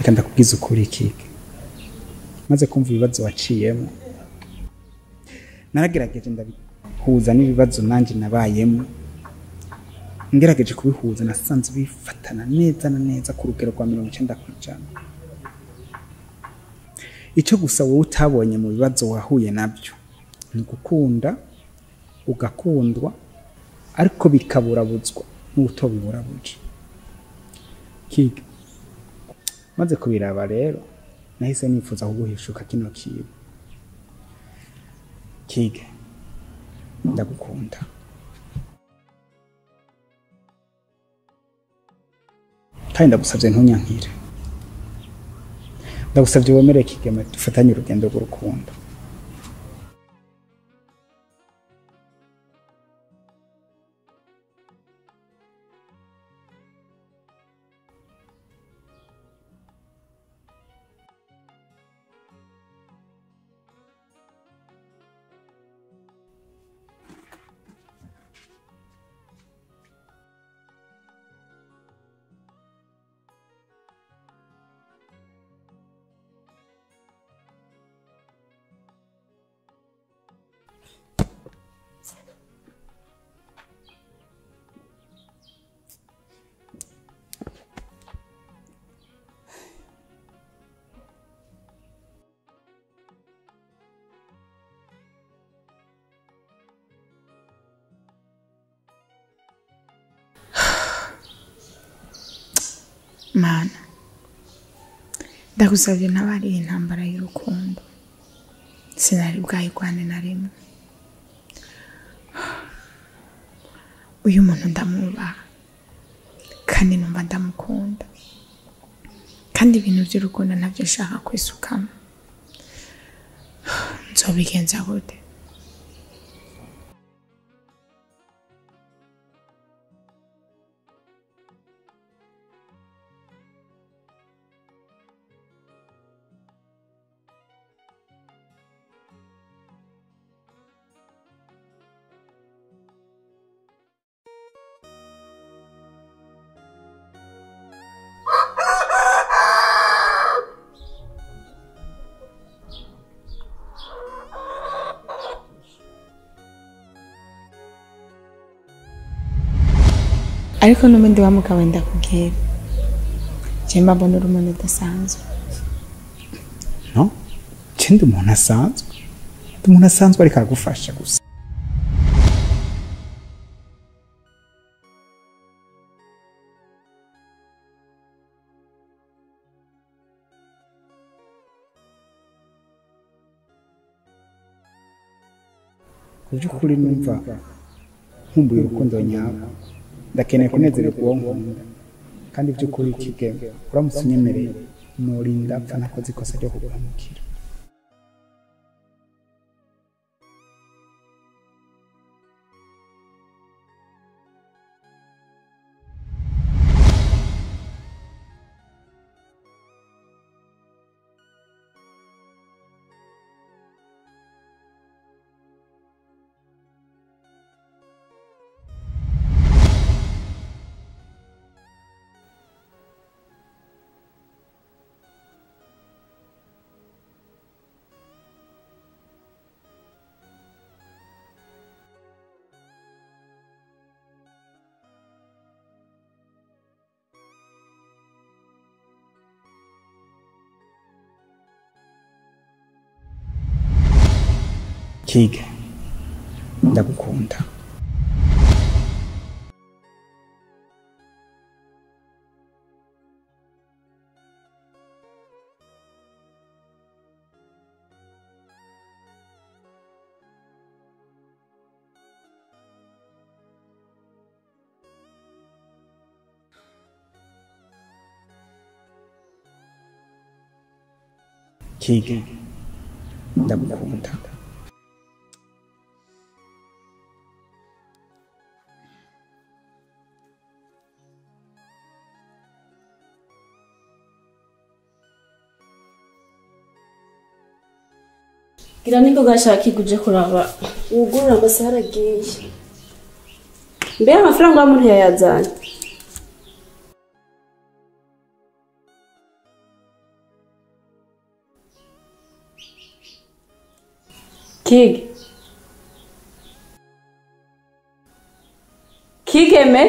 Reka ndakubwiza ukuri kike. Maze kumva ibibazo waciyemo, naragerageje ndabihuza n'ibibazo nanjye nabayemo. Ngerageje kubihuza nasanze bifatana neza na neza ku rugero rwa 90%. Icyo gusa wowe utabonye mu bibazo wahuye nabyo ni ugukunda ugakundwa, ariko bikaburabutswa n'utobiburabuje. Kike, maze kubiraba rero nahise nifuza kuguhishuka kino kintu. Kike, ndagukunda. Kandi ndagusabye ntunyankire. Ndagusabye wemere Kigeme dufatanye urugendo rw'urukundo. Mana, ndagusabye ntabariye intambara y'urukundo. Sinari bwayirwane na rimwe. Uyu muntu ndamwubaha kandi numva ndamukunda, kandi ibintu by'urukundo ntabyo nshaka kwisukamo. Nzobigenza gute? Ariko n'ubundi wa mugabo ndakubwira, je mbona uri umuntu udasanzwe. No, je ndi umuntu asanzwe. Ndi umuntu asanzwe ariko aragufasha gusa. Ku by'ukuri numva nkumbuye urukundo nyarwo. Ndakeneye kunezererwa uwo nkunda, kandi by'ukuri Kigeme uramutse unyemereye norinda apfa ntakoze ikosa ryo kuguhemukira. Kige, ndagukunda. Kige, ndagukunda. Gira niko gashaka uje kuraba ugurura amasaha aragiye. Mbe amafaranga wa muntu yayazanye. Kige. Kigeme.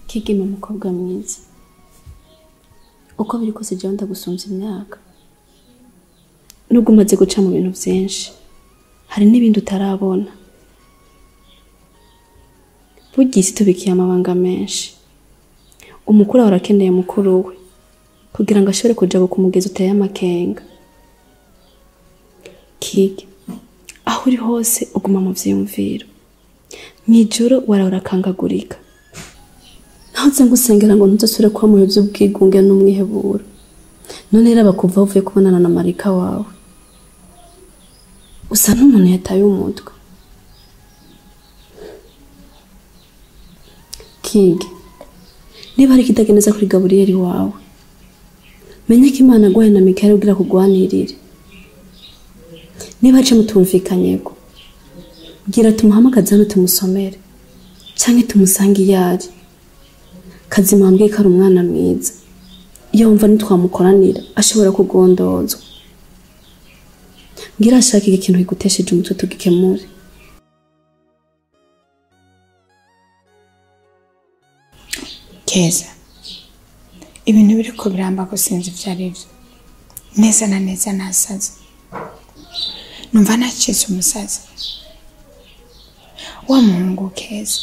Kigeme umukobwa mwiza. Uko biri kose jewe ndagusumvya imyaka. Nubwo umaze guca mu bintu vyinshi, hari n'ibindi utarabona. Burya isi tubikiye amabanga menshi. Umukuru ahora akeneye mukuru we kugira ngo ashobore kujabuka umugezi uteye amakenga. Kige, aho uri hose uguma mu vyiyumviro. Mw'ijoro warahora urakangagurika. Nahoze ngusengera ngo ntuzosubire kuba mu bihe vy'ubwigunge n'umwiheburo. None rero bakuva uvuye kubonana na marayika wawe. Usa n'umuntu yataye umutwe. Kige, niba hari ikitageneza kuri Gaburiyeli wawe, menye ko Imana aguhaye na Mikayeli kugira kugwanirire. Niba hari ico mutumvikanyeko, bwira tumuhamagaze hano tumusomere, canke tumusange iyo ari. Kazima wambwiye ko ari umwana mwiza. Iyo wumva ntitwamukoranira, ashobora kugondozwa. Ngira ashaka ikintu kigutesheje umutwe tugikemure. Keza, ibintu biriko biramba ko sinzi ivyo ari vyo. Neza na neza nasaze. Numva nacitse umusazi. Wa muhungu Keza,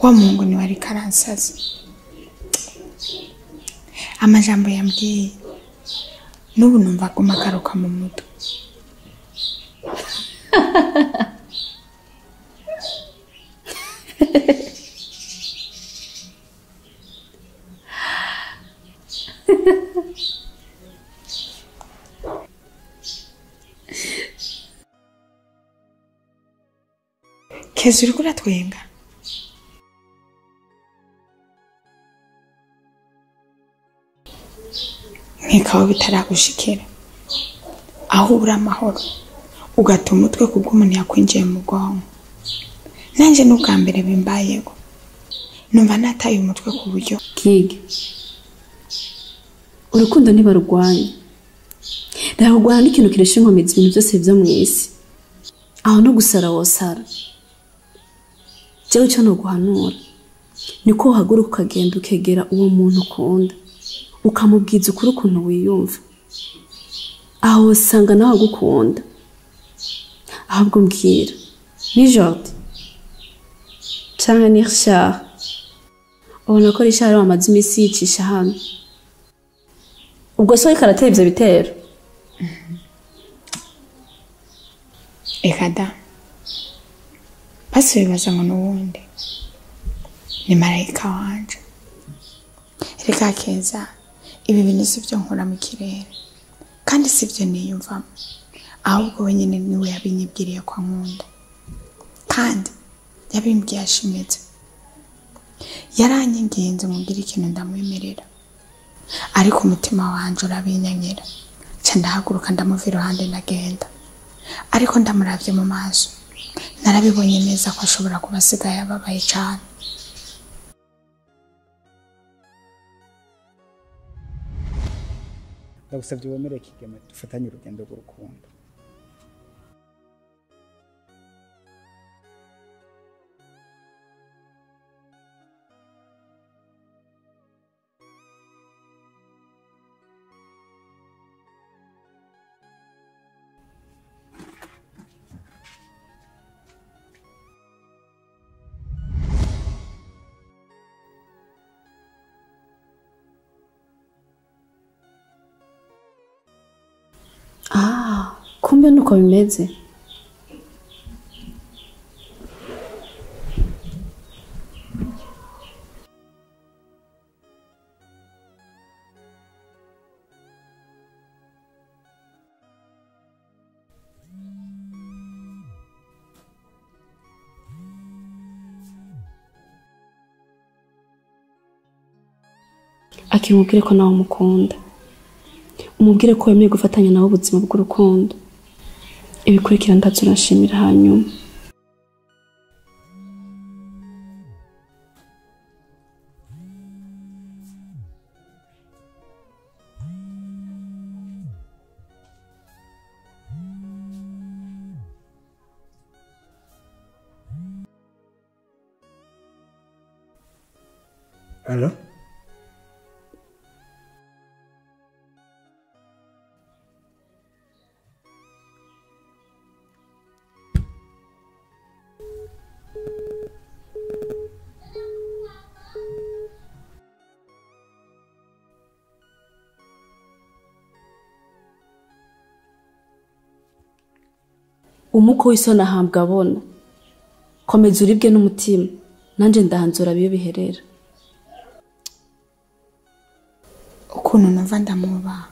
wa muhungu niwe ariko aransaza. Amajambo yambwiye n'ubu numva aguma agaruka mu mutwe. Keza, uriko uratwenga? Nkekaho bitaragushikira, aho ubura amahoro ugata umutwe kubw'umuntu yakwinjiye mu bwonko. Nanje n'ubwa mbere bimbayeho, numva nataye umutwe ku buryo. Kige, urukundo ntibarurwanya. Rarurwana n'ikintu kiresha inkomezi ibintu byose vyo mw'isi. Aho no gusara wosara. Jewe ico noguhanura niko uhaguruka ukagenda ukegera uwo muntu ukunda, ukamubwiza ukuri ukuntu wiyumva. Aho usanga nawe agukunda. Ahubwo mbwira, ni Jordi canke ni Richard? Ubona ko Richard wamaze imisi yicisha hano. Ubwo se ariko aratera ivyo bitero? Eka da, basi bibaza ngo n'uwundi ni marayika wanje. Reka Keza, ibi bintu sivyo nkora mu kirere, kandi sivyo niyumvamo. Ahubwo wenyine niwe yabinyibwiriye ko ankunda, kandi yabimbwiye ashimitse. Yaranyinginze mubwire ikintu ndamwemerera, ariko umutima wanje urabinyankira. Nca ndahaguruka ndamuva iruhande ndagenda, ariko ndamuravye mu maso narabibonye neza ko ashobora kuba asigaye ababaye cane. Ndagusavye wemere Kigeme dufatanye urugendo rw'urukundo. Ah, kumbe nuko bimeze. Akimubwire ko nawe umukunda. Umubwire ko wemeye gufatanya nawe ubuzima bw'urukundo. Ibikurikira ndazi urashimira hanyuma. Hello? Umuko w'isoni ahambwa abona. Komeza uribwe n'umutima, nanje ndahanzura biyo biherera. Ukuntu numva ndamubaha,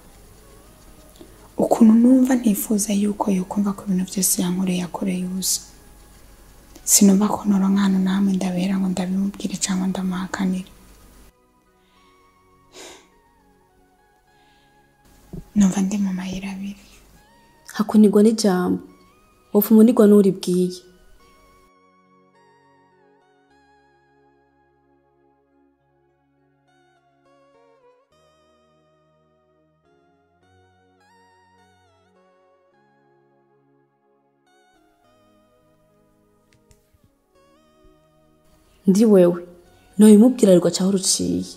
ukuntu numva ntifuza yuko yokumva ko ibintu byose yankoreye yakoreye ubusa. Sinumva ko noronka ahantu na hamwe ndabera ngo ndabimubwire cyangwa ndamuhakanire. Numva ndi mu mayira abiri. Hakunigwa n'ijambo, wopfa umunigwa n'uribwiye. Ndi wewe noyimubwira rwa caho ruciye.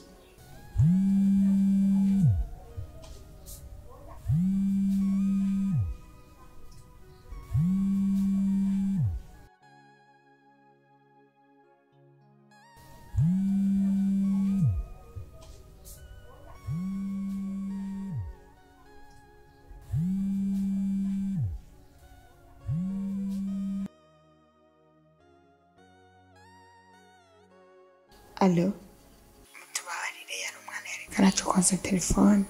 Allo? Mutubabarire, yari umwana yariko aracokoza telefone.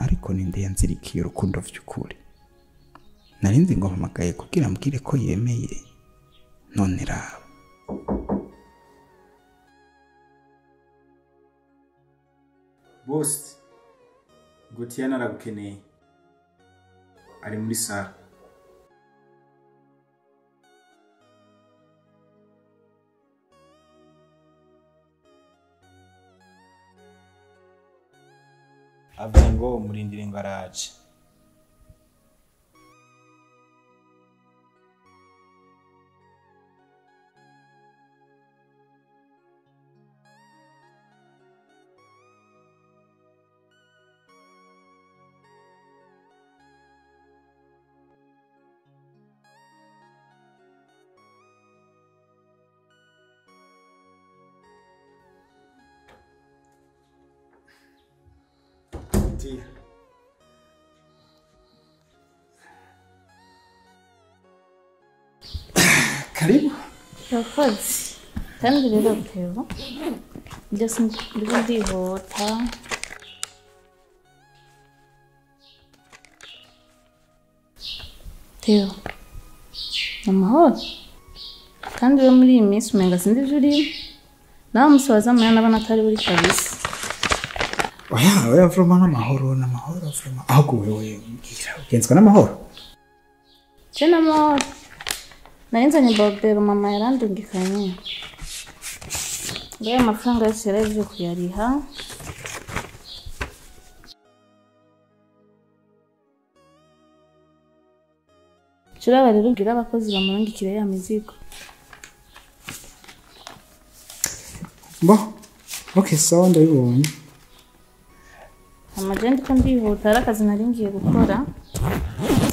Ariko ninde yanzirikiye urukundo vy'ukuri? Narinzi ngo mpamagaye kugira mbwire ko yemeye, none raba. Boss, Gutiana aragukeneye. Ari muri sala. Avuze ngo murindire ngo araje. Tia. Karibu. Urakoze. Kandi rero Theo, byose ndimo ndihuta. Theo, ni amahoro. Kandi we muri iyi minsi umenga sinzi ivyo urimo. Nawe musoza muya ndabona atari buri kabisa. Oya, oya vroma n'amahoro, n'amahoro vroma. Ahubwo wewe mbwira, ugenzwa n'amahoro? Je n'amahoro. Nari nzanye Bobero, mama yarandungikanye. Mbega amafaranga yose yaraje kuyariha. Curaba rero ubwira abakozi bamurungikire ya mizigo. Bo okay, sawa, ndabibonye. Amajye ndiko ndihuta, hari akazi nari ngiye gukora,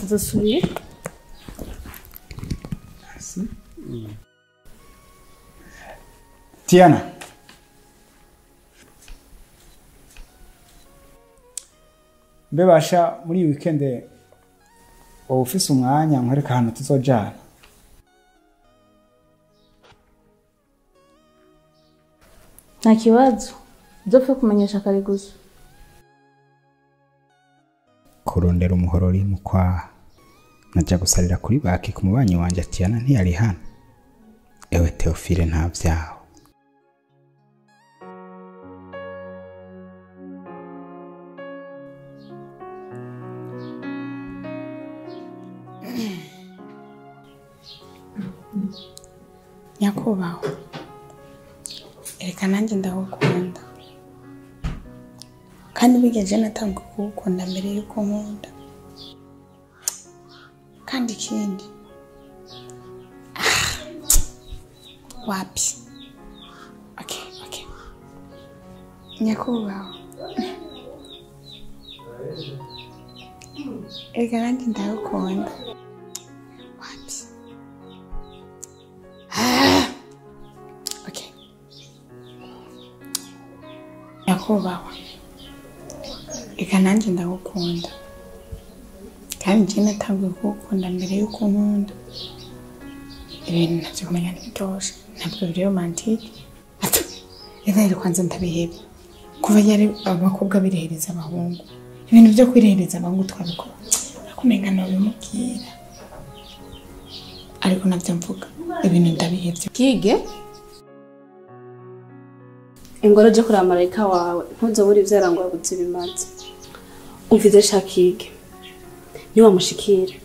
tuzosubira. Tiana, mbe basha muri iyi weekend wowe ufise umwanya nkwereka ahantu tuzojana? Nta kibazo, uzopfe kumenyesha kare gusa. Kurondera umuhorori mu kwaha, najya gusarira kuri baki ku mubanyi wanje Tiana ntiyari hano. Ewe Theophile, nta vyaho. Nyakubahwa, reka nanjye ndagukunda, kandi burya natanga kugukunda mbere y'uko nkunda. Kandi ikindi, wapi, okay okay, nyakubahwa, reka nanjye ndagukunda, wapi. Okay, nyakubahwa, reka nanjye ndagukunda, kandi njye natanguye kugukunda mbere y'uko nkunda. Ibintu ntabyo kumenya ntibiryoshe, ntabwo biri romantike. Reka rero kwanza ndabihebye. Kuva yari abakobwa birehereza abahungu, ibintu byo kwirehereza abahungu twabikora, akumenga nobimubwira, ariko nabyo mvuga ibintu ndabihebye. Kige ingoro je kuraba marayika wawe, ntuzobura ivyara ngo wabuze ibimazi. Umvize sha Kige, niwamushikira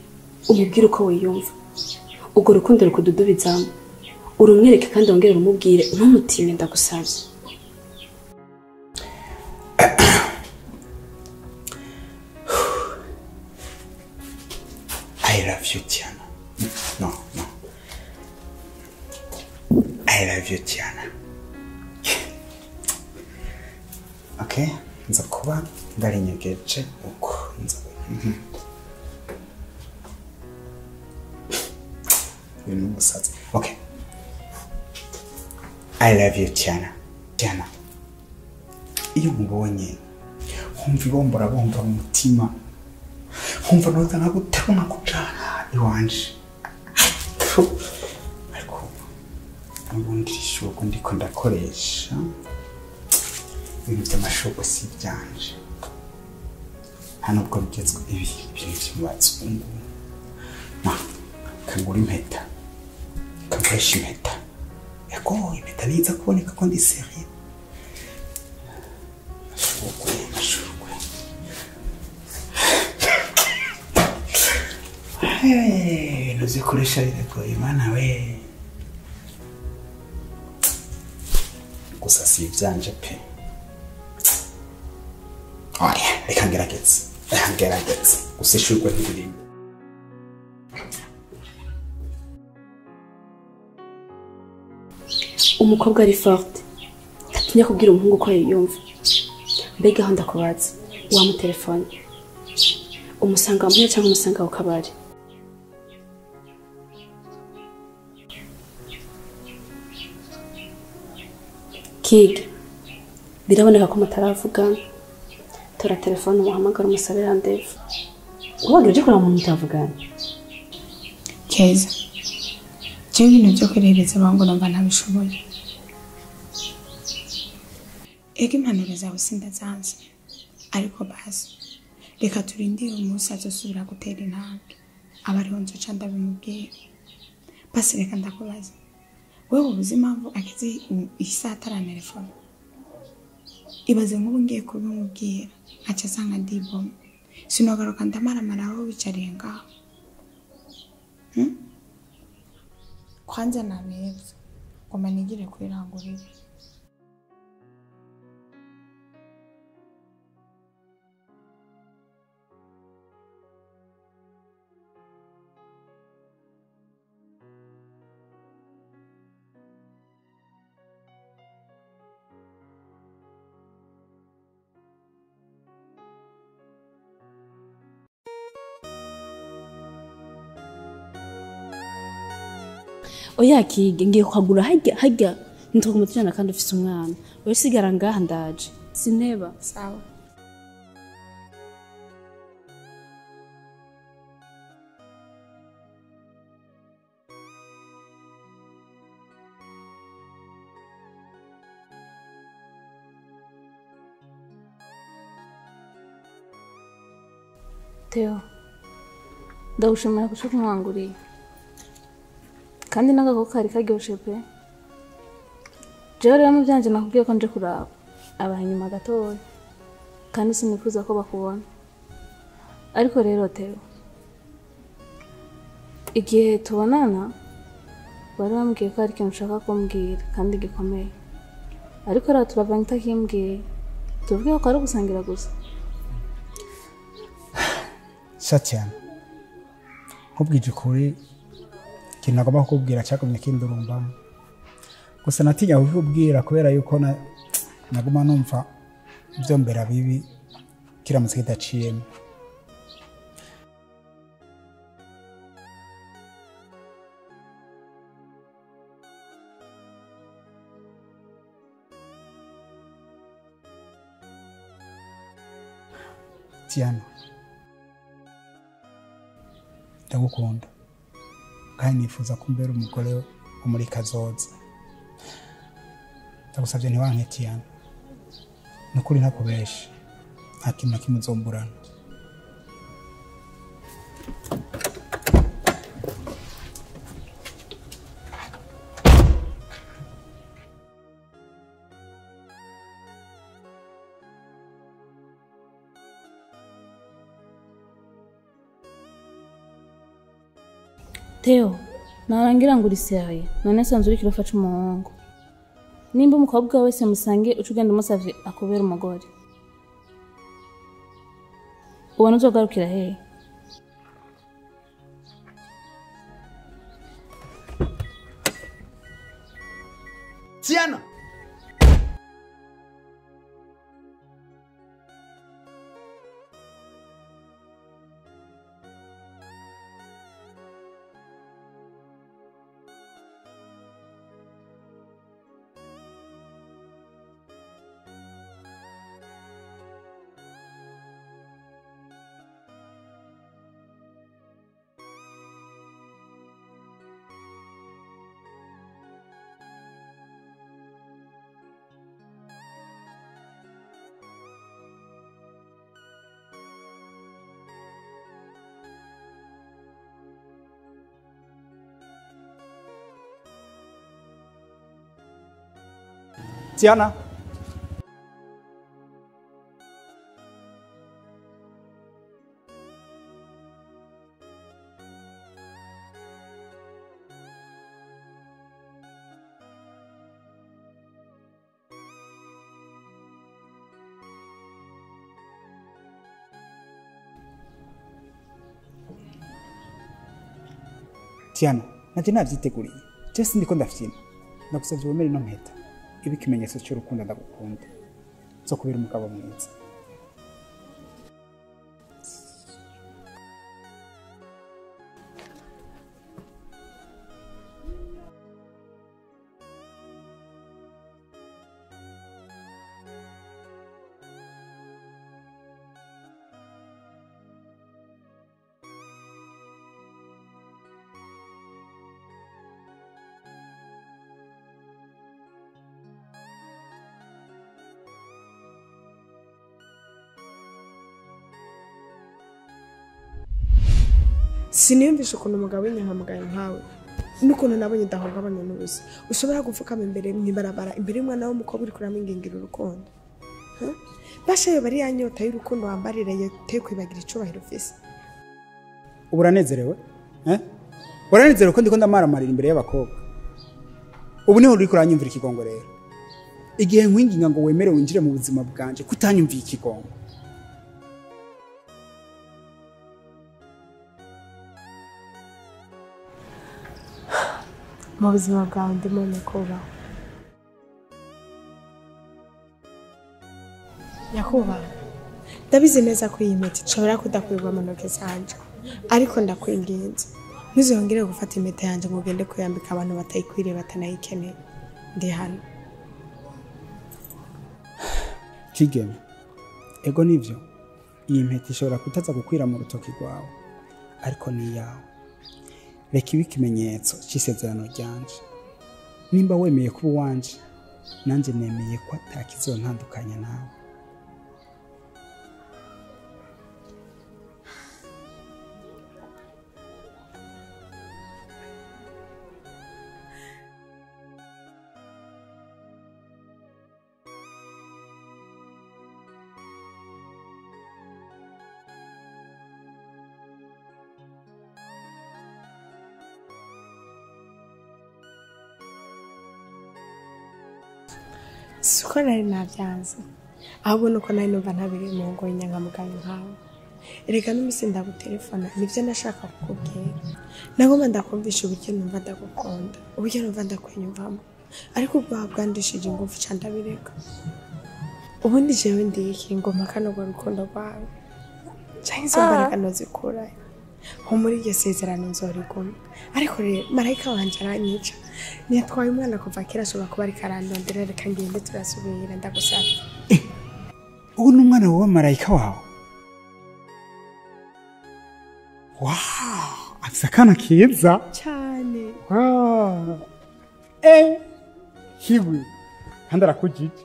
umubwire uko wiyumva, urwo rukundo rukududubizamo, urumwereke kandi wongere urumubwire, ntumutinye, ndagusavye. I love you, Tiana. No, no. I love you, Tiana. Okay, nza kuba ndarinyegeje uko nza. Ibintu n'ubusazi. Okay. I love you, Tiana. Tiana, iyo nkubonye nkumva ibombora bomba mu mutima, nkumva noza nkaguterura nkakujana iwanje. Ariko n'ubundi ishurwe ndiko ndakoresha, ibintu by'amashurwe si ibyanje, nta nubwo bigezwe ibi bintu byo mu bazungu. Kangura impeta, kankoresha impeta. Ego, impeta niza kuboneka ko ndi seriye. Amashurwe, amashurwe. Ibintu vy'ukoresha biragoye mana we. Gusa si ivyanje pe. Oya, reka ngerageze, reka ngerageze. Gusa ishurwe ntiririmo. Umukobwa ari forte, ntatinya kubwira umuhungu ko yiyumva. Mbega aho ndakubaza, wamutelefone umusanga muhira cyangwa umusanga ku kabari? Kige, biraboneka ko mutaravugana. Tora telefone umuhamagara umusabe rendez-vous. Wagira uje kuraba umuntu mutavugana? Keza, jewe ibintu byo kwirehereza abahungu numva ntabishoboye. Ego impanuro zawe sindazanze, ariko basi reka turindire umunsi azosubira gutera intambwe, aba ariho nzoca ndabimubwira. Basi reka ndakubaza, wewe ubuze impamvu ageze isaha atarantelefona? Ibaze nk'ubu ngiye kubimubwira nkaca asanga ndiboma, sinogaruka ndamaramara aho wicariye ngaho. Kwanza nabihevye, ngoma nigire kwirangurira. Oya kige ngiye kwagura hajya hajya nitwa tujana kandi ufise umwana. Wewe sigara ngaha ndaje. Sineba. Sawa. Theo, ndagushimira kuco kumwanguriye. Kandi n'agakoko kari karyoshe pe. Jewe rero mu byanje nakubwiye ko nje kuraba abanyuma gatoya. Kandi sinifuza ko bakubona. Ariko rero Theo, igihe tubonana wari wambwiye ko hari ikintu ushaka kumbwira kandi gikomeye. Ariko rero turavanye utakimbwiye. Tuvuge ko ari ugusangira gusa. Satya, nkubwije ukuri ikintu nagomba kukubwira cyagumye kindurumbamo. Gusa natinya kukubwira kubera yuko naguma numva ibyo mbera bibi kiramutse kidaciyemo. Tiana, ndagukunda kandi nifuza ko umbera umugore wo muri kazoza. Ndagusabye ntiwanke Tiana, nukuri ntakubeshe, nta kintu na kimwe uzomburana. Theo, narangira ngo uri sérieux. None sanzwe uri kirofa c'umuhungu. Nimba umukobwa wese musange uca ugenda umusavye akubera umugore. Ubona uzogarukira hehe? Tiana! Tiana. Tiana, nanje navyiteguriye. Je sindiko ndafyina. Ndagusavye wemere ino mpeta. Ibe ikimenyetso cy'urukundo ndagukunda. Zo kubera umugabo mwiza. Siniyumvisha ukuntu umugabo w'inyankamugayo nkawe n'ukuntu nabonye udahungabanywa n'ubusa ushobora gupfukama imbere mw'ibarabara imbere y'umwana w'umukobwa uri kuramwingingira urukundo. Basha yo bari yanyota y'urukundo wambarira yoteye kwibagira icubahiro ufise. Ubu uranezerewe? Uranezerewe ko ndiko ndamaramarira imbere y'abakobwa? Ubu niho uriko uranyumvira ikigongo rero. Igihe nkwinginga ngo wemere winjire mu buzima bwanje kutanyumviye ikigongo. Mu buzima bwawe ndimo nyakubahwa. Nyakubahwa, ndabizi neza ko iyi mpeta ishobora kudakwirwa mu ntoki zanje, ariko ndakwinginze Ntuzongere gufata impeta yanjye ngo ugende kuyambika abantu batayikwiriye batanayikeneye. Ndi hano. Kigeme, ego nivyo, iyi mpeta ishobora kutaza gukwira mu rutoki rwawe, ariko ni iyawe. Reka ibe ikimenyetso c'isezerano ryanje. Nimba wemeye kuba uwanje, nanje nemeye ko atakizontandukanya nawe. Suko nari nabyanze, ahubwo nuko nari numva ntabiri mu ngo y'inyangamugayo nkawe. Erega n'umunsi ndagutelefona nibyo nashaka kukubwira. Nagomba ndakumvisha uburyo numva ndagukunda, uburyo numva ndakwiyumvamo, ariko ubwoba bwandishije ingufu ca ndabireka. Ubundi jewe ndiki ngoma kano rwo rukundo rwawe, canke izo mbaraga nozikurahe? Nko muri iryo sezerano nzoriguma. Ariko rero marayika wanje aranyica, ntiyatwaye umwana kuva kera, ashobora kuba ariko arandondera. Reka ngende turasubira, ndagusabye. Ubu ni umwana wa marayika wawe? Wow, afise akana keza cyane. Wow. Kiwi kandi arakujije.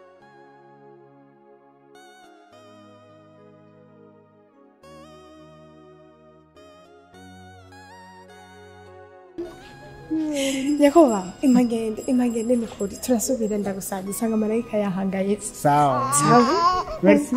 Nyakuba, impagende, impagende nukuri turasubira, ndagusabye. Isanga marayika yahangayitse. Sawa. Sawa. Merci.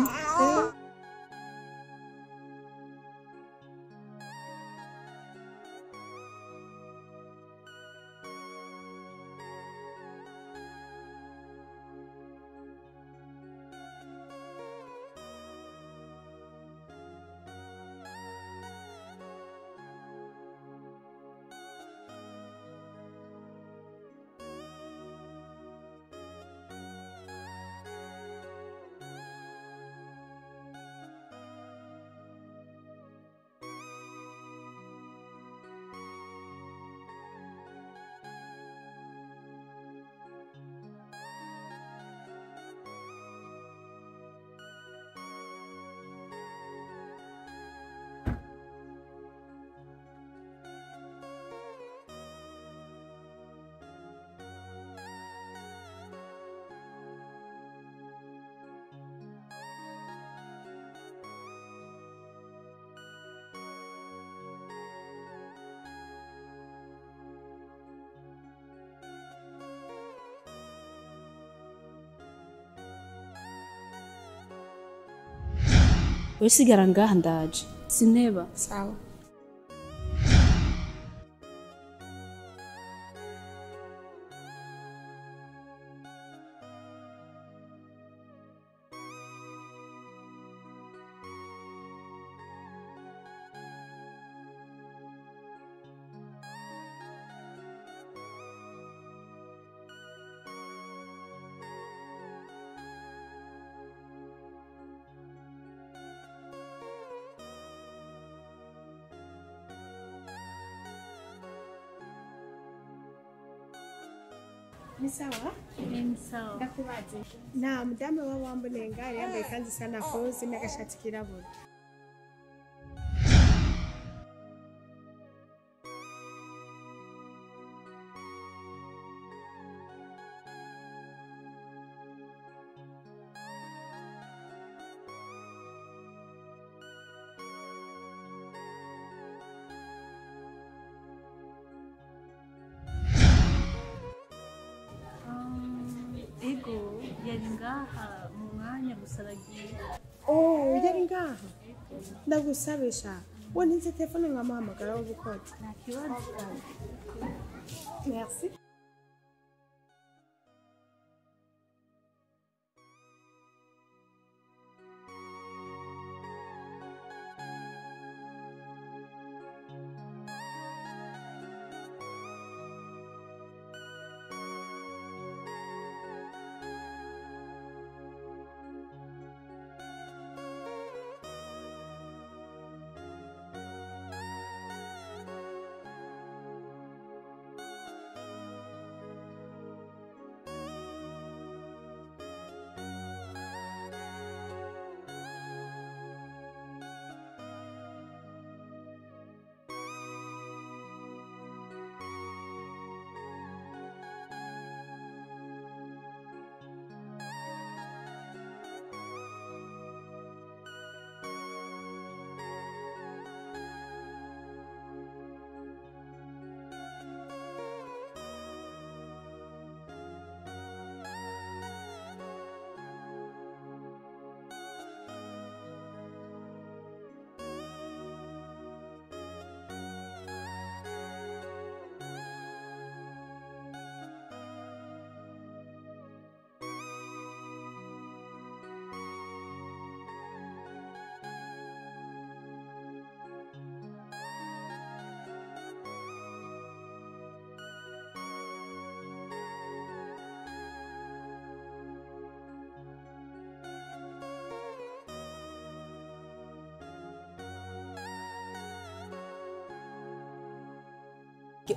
Wesigara ngaha ndaje. Sineba. Sawa. Ni sawa? Ni sawa. Ndakubaze. Na mudamu wa wambonenga yambaye ikanzu isa na rose n'agashati kirabura. Ego, yari ngaha mu mwanya gusa aragiye. Oh, yari ngaha. Ndagusabisha. Wontinze telefone nkamuhamagara wo gukota. Nta kibazo. Merci.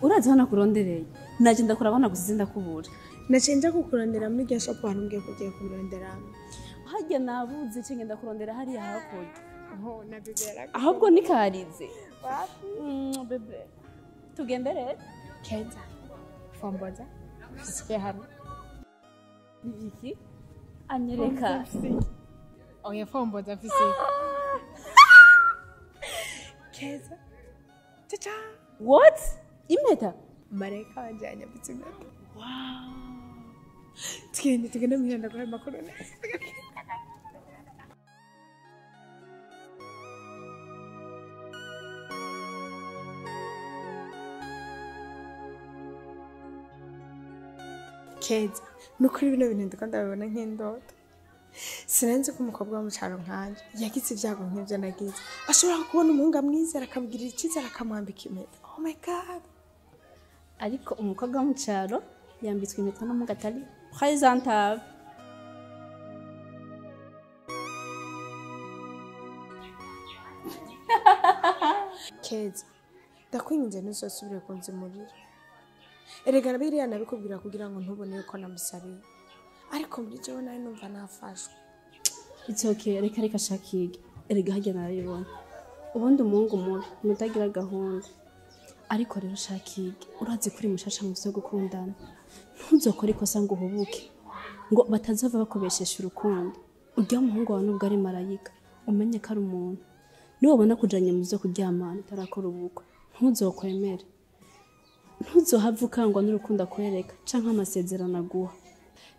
Urazi hano kurondereye. Naje ndakurabona gusize ndakubura. Naciye nja kukurondera muri iryo shop warumbwiye ko ugiye kurondera. Harya nabuze cenge ndakurondera hariya hakurya. Oh, na bebe yarakuze. Ahubwo nikarize. Wapi? Bebe. Tugendere. Keza. Fomboza. Fisikie hano. Nibiki? Anyereka. Oya fomboza fisikie. Keza. Cha-cha. What? Impeta? Marayika wanje yanyambitse impeta. Wow. Tugende tugende muhira ndaguha amakuru neza. Keza, nukuri bino bintu ndiko ndabibona nk'indoto. Sinanzi ko umukobwa wo mu caro nkanje yagize ibyago nk'ivyo nagize. Ashobora kubona umuhungu amwizera akamugirira icyizere akamwambika impeta. Oh my God. Ariko umukobwa wo mu caro yambitswe impeta n'umuhungu atari présentable. Keza, ndakwinginze ntuzosubire kunzimurira. Erega biriya nabikubwira kugira ngo ntubone yuko namusabiye. Ariko muri jewe nawe numva nafashwe. It's okay, reka reka shakige. Erega harya narabibona. Ubundi umuhungu mubi mutagira gahunda. Ariko rero shakige, urazi kuri mushasha mu vyo gukundana. Ntuzokore ikosa ngo uhubuke. Ngo batazava bakubeshesha urukundo. Urya muhungu wawe nubwo ari marayika, umenye ko ari umuntu. Niwabona kujanye mu vyo kuryamana utarakora ubukwe, ntuzokwemere. Ntuzohava ukangwa n'urukundo akwereka canke amasezerano aguha.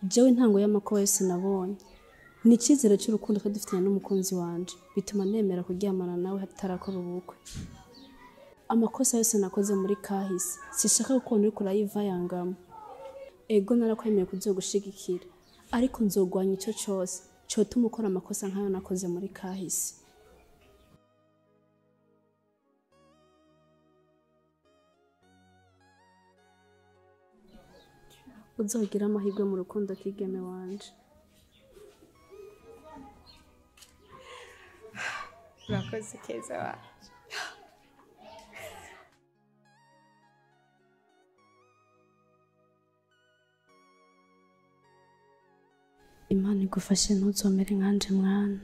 Jewe intango y'amakuba yose nabonye ni icyizere cy'urukundo twari dufitanye n'umukunzi wanje, bituma nemera kuryamana nawe hatarakora ubukwe. Amakosa yose nakoze muri kahise sishaka gukunda uriko urayivayangamo. Ego narakwemeye kuzogushigikira, ariko nzogwanya ico cose cotuma ukora amakosa nkayo nakoze muri kahise. Uzogira amahirwe mu rukundo kigeme wanje. Urakoze Keza wanje. Imana igufashe ntuzomere nkanje mwana.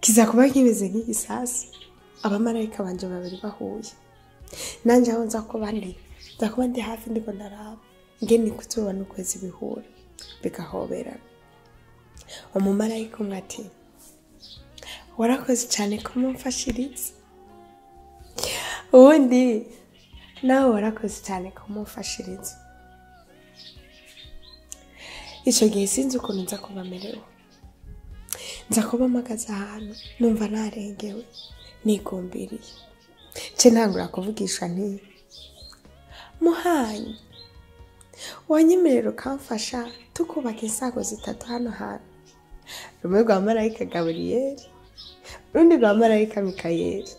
Kiza kuba kimeze nk'igisasi, abamarayika banje babiri bahuye. Nanje aho nza kuba ndi, nza kuba ndi hafi ndiko ndaraba ngene kuzuba n'ukwezi bihura bigahoberana. Umumarayika umwe ati warakoze cyane kumumfashiriza, uwundi nawe warakoze cyane kumumfashiriza. Ico gihe sinzi ukuntu nza kuba merewe. Nza kuba mpagaze ahantu numva narengewe nigumbiriye. Nce ntangura kuvugisha nti muhanyi wanyemerera ukamfasha tukubaka insago zitatu hano hantu, rumwe rwa marayika Gaburiyeli, urundi rwa marayika Mikayeli,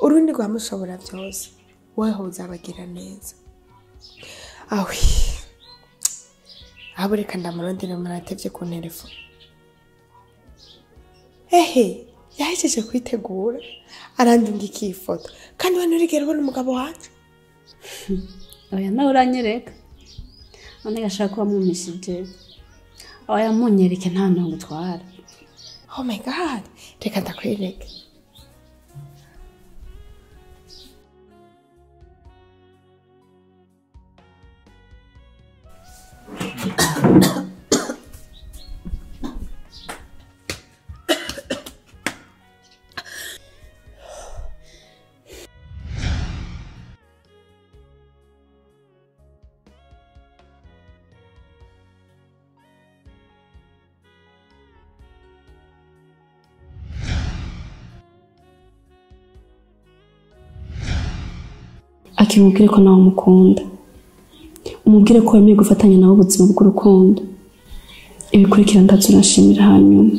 urundi rwa mushobora byose, weho uzabagira neza. Awi abo reka ndamurondera muratevye ku telefone. Ehe, yahejeje kwitegura arandungikiye ifoto. Kandi we nturigera ubona umugabo wanje. Oya nawe uranyereka. None gashaka kuba mumishije. Oya munyereke nta ntungu utwara. Oh my God, reka ndakwereke. Akimubwire ko nawe umukunda, umubwire ko wemeye gufatanya nawe ubuzima bw'urukundo. Ibikurikira ndaza urashimira hanyuma.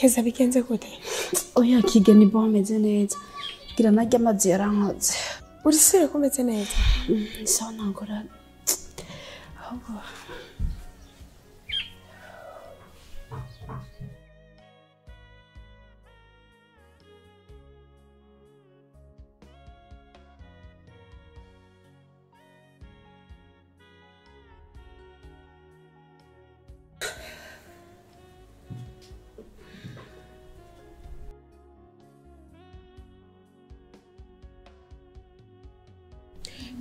Keza bigenze gute? Oya Kige ni bon ameze neza. Gira narya amazi yarankoze. Urisire ko umeze neza? Sawa ntangorane. Ahubwo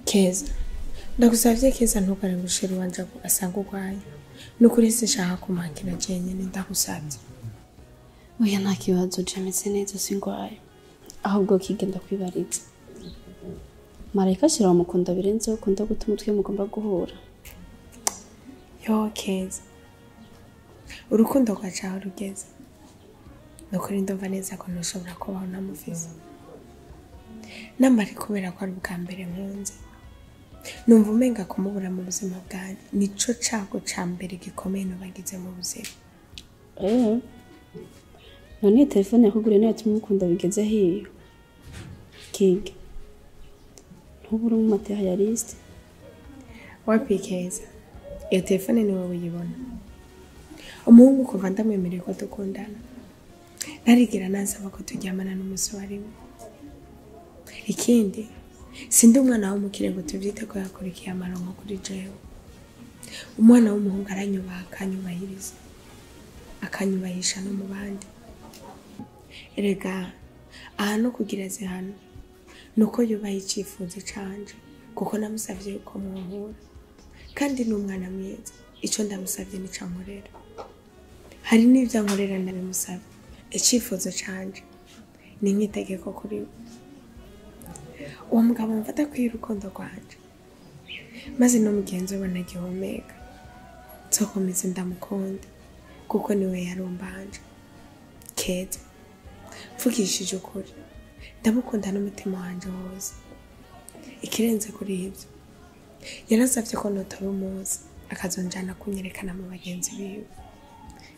Keza, ndagusavye Keza ntukarengushira uwanje ko asanga urwaye. Nukuri sinshaka kumankira jenyine ndagusavye. Oya nta kibazo je meze neza singwaye. Ahubwo Kige ndakwibariza. Marayika ashira wamukunda birenze ukunda guta umutwe mugomba guhura. Yo Keza, urukundo rwacu aho rugeze. Nukuri ndumva neza ko ntushobora kubaho ntamufise. Nambari kubera ko ari ubwa mbere nkunze. Numva umenga kumubura mu buzima bwanjye nico cago ca mbere gikomeye nobagize mu buzima. None telefone yakuguriye niyo yatumye umukunda bigeze hiyo. Kige, ntubure umu materialiste. Wapi Keza, iyo telefone ni wowe uyibona. Umuhungu kuva ndamwemereye ko dukundana, ntarigera nansaba ko turyamana n'umunsi wa rimwe. Ikindi, sindi umwana w'umukire ngo tuvyite ko yakurikiye amaronko kuri jewe. Umwana w'umuhungu aranyubaha akanyubahiriza, akanyubahisha no mu bandi. Erega aha no kugira zihano nuko yubaha icifuzo canje, kuko namusavye ko muhura. Kandi ni umwana mwiza, ico ndamusavye nico ankorera. Hari n'ivyo ankorera ndabimusavye. Icifuzo canje ni nk'itegeko kuri we. Uwo mugabo mfata kwiye urukundo rwanje, maze no mugenzi we ntagihumeka. Nzokomeza ndamukunda kuko niwe yarumbanje. Keza, mvugishije ukuri, ndamukunda n'umutima wanje wose. Ikirenze kuri ibyo, yarasavye ko notora umuzi akazonjana kunyerekana mu bagenzi biwe.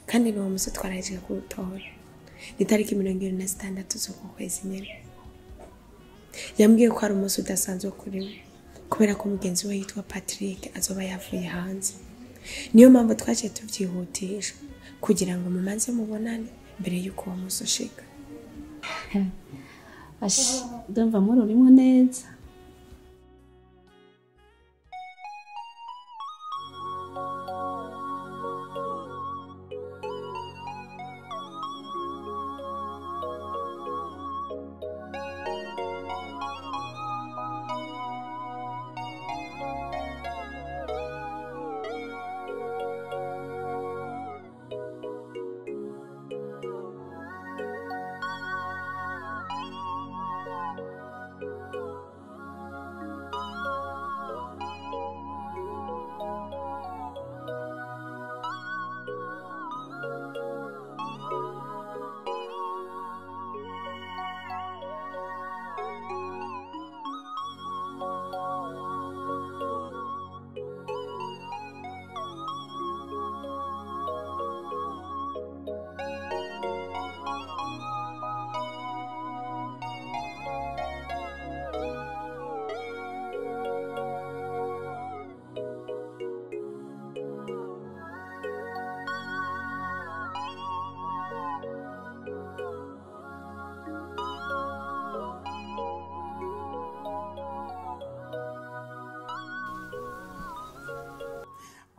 Kandi n'uwo musi twarahejeje kuwutora. Ni tariki 26 z'uku kwezi nyene. Yambwiye ko ari umunsi udasanzwe kuri we kubera ko mugenzi we yitwa Patrick azoba yavuye hanze. Niyo mpamvu twaciye tuvyihutisha kugira ngo mumanze mubonane mbere y'uko uwo munsi ushika. Ash, ndumva muri urimo neza.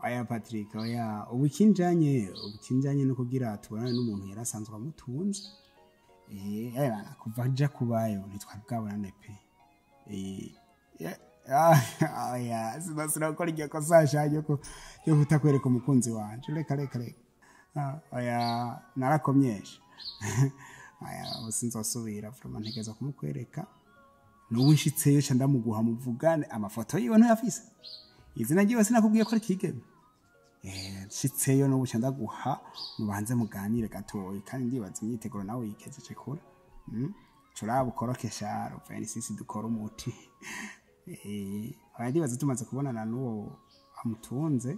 Oya Patrick, oya ubukinjanye no kugira tubonane n'umuntu yarasanzwe amutunze. Bana kuva aja kubayo ntitwari bwabonane pe. Oya sinasubira gukora iryo kosa sha ryo kutakwereka umukunzi wanje. Reka reka reka. Oya narakomyesha. Oya ubu sinzosubira vraiment ntegerezwa kumukwereka. N'ubu nshitseyo ca ndamuguha muvugane amafoto yiwe ntayafise. Izina ryiwe sinakubwiye ko ari Kigeme. Nshitseyo n'ubu ca ndaguha mubanze muganire gatoyi kandi ndibaza imyiteguro nawe yikejeje kure. Curaba ukorokesha Ruvenisi dukora umuti. Ndibaza tumaze kubonana n'uwo amutunze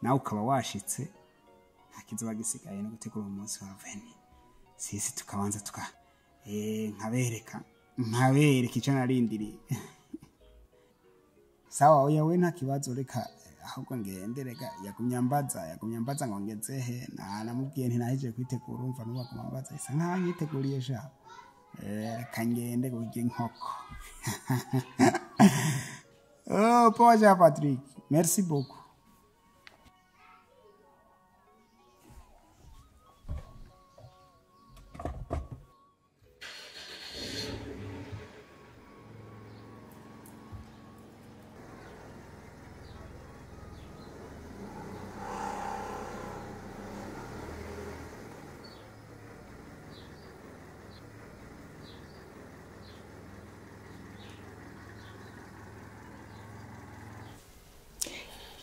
nawe ukaba washitse nta kizoba gisigaye no gutegura umunsi wa Ruveni. Sisi tukabanza tuka nkabereka icyo narindiriye. Sawa, oya we nta kibazo, reka ahubwo ngende, reka yagumye ambaza ngo ngeze he, namubwiye nti nahije kwitegura, urumva n'ubu aguma ambaza isa nkaho nyiteguriye sha. Reka ngende kurya inkoko. Oh, poa sha Patrick, merci beaucoup.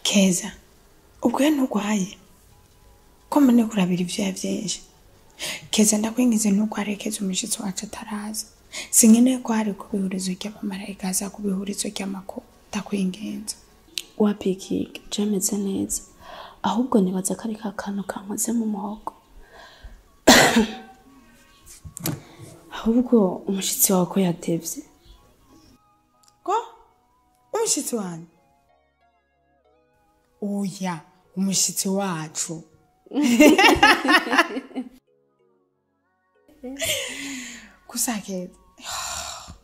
Keza, ubwo ntugwaye ko mbone kurabira ivyuya vyinshi. Keza ndakwingize ntugware Keza, umushitsi wacu ataraza. Sinkeneye ko hari ku bihurizo ry'abamarayika aza ku bihurizo ry'amakuru, ndakwinginze. Wapikiga je meze neza, ahubwo nibaza ko ari ka kantu kankoze mu muhogo. Ahubwo umushitsi wawe ko yatevye. Ko umushitsi wanje? Oya, umushitsi wacu. Gusa Keza,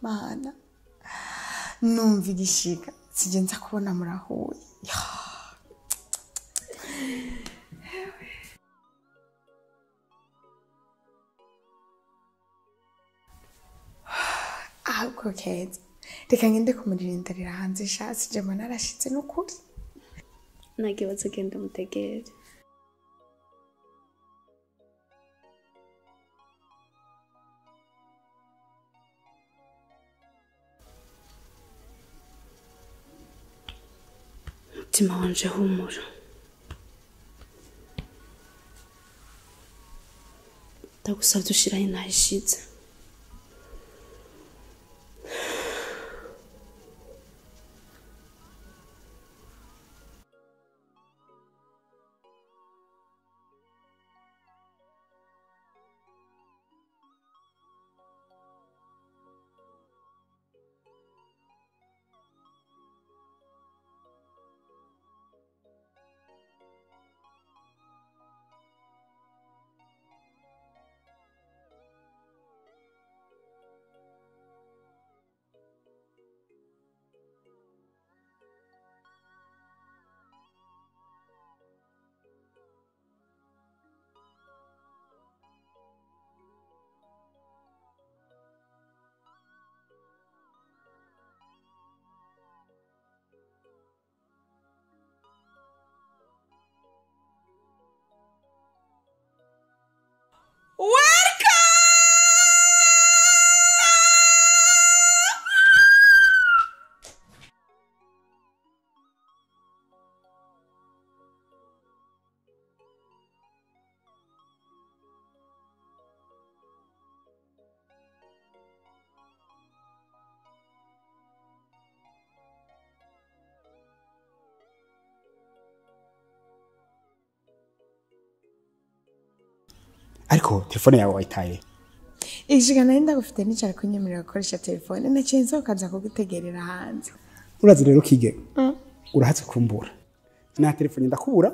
mana, numva igishika sije nza kubona murahuye. Ahubwo Keza, reka ngende kumurindirira hanze sha, sije mbona arashitse n'ukuri. Nagiye genda mutegere. Umutima wanje humura, ndagusabye ushiraho intahe ishize. Ariko telefone yawe wayitaye? Ijika nari ndagufite nicara kunyemerera gukoresha telefone, naciye nsohoka nza kugutegerera hanze. Urazi rero Kige, urahatse kumbura. Na telefone ndakubura,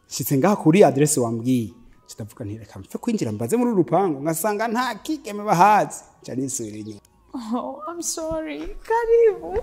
nshitse ngaha kuri adresse wambwiye. Ndavuga nti reka mpfe kwinjira mbaze muri urupangu, ngasanga nta Kigeme bahazi. Nca nisubira inyuma. Oh, I'm sorry. Karibu.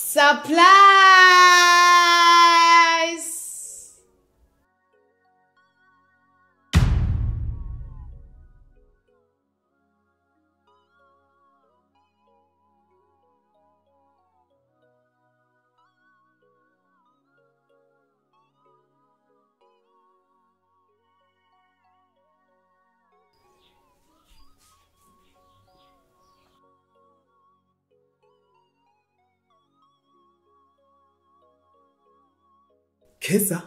Surprise! Keza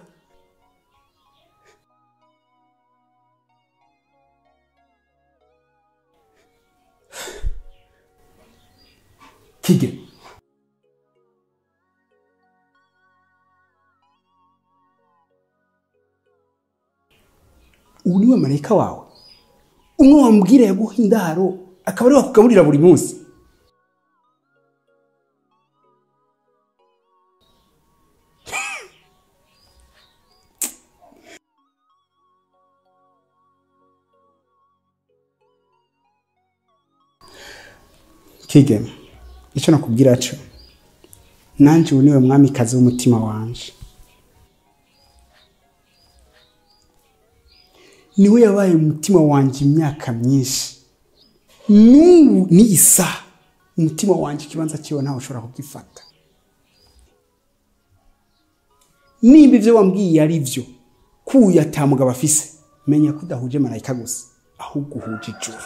Kige ubu niwe marayika wawe umwe wambwira yaguha indaro akaba ari wakugaburira buri munsi. Kigeme, icyo nakubwira cyo nanjye ubu niwe mwamikazi w'umutima wanje. Niwe yabaye umutima wanje imyaka myinshi, n'ubu n'iyi saha umutima wanje ikibanza cyiwe ntawe ushobora kugifata. Nimba ibyo wambwiye ari byo kuyu atamugabo afise, menya ko udahuje marayika gusa ahubwo uhuje ijuru.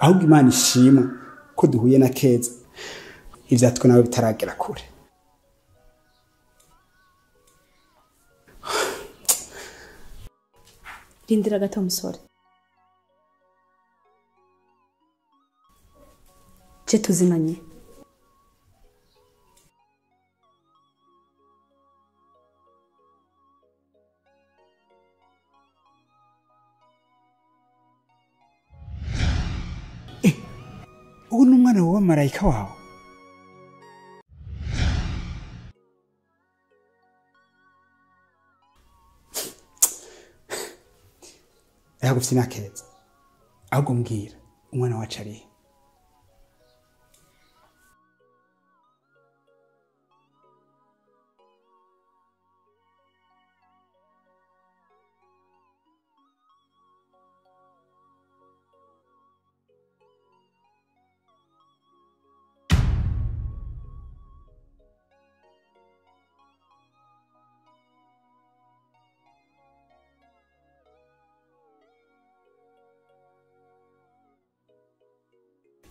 Ahubwo Imana ishimwe ko duhuye na Keza, ivyatwe nawe bitaragera kure. Rindira gato musore. Je tuzinanye. Ubu ni umwana wa marayika wawe. Yagufite na Keza. Ahubwo mbwira umwana wacu ari he?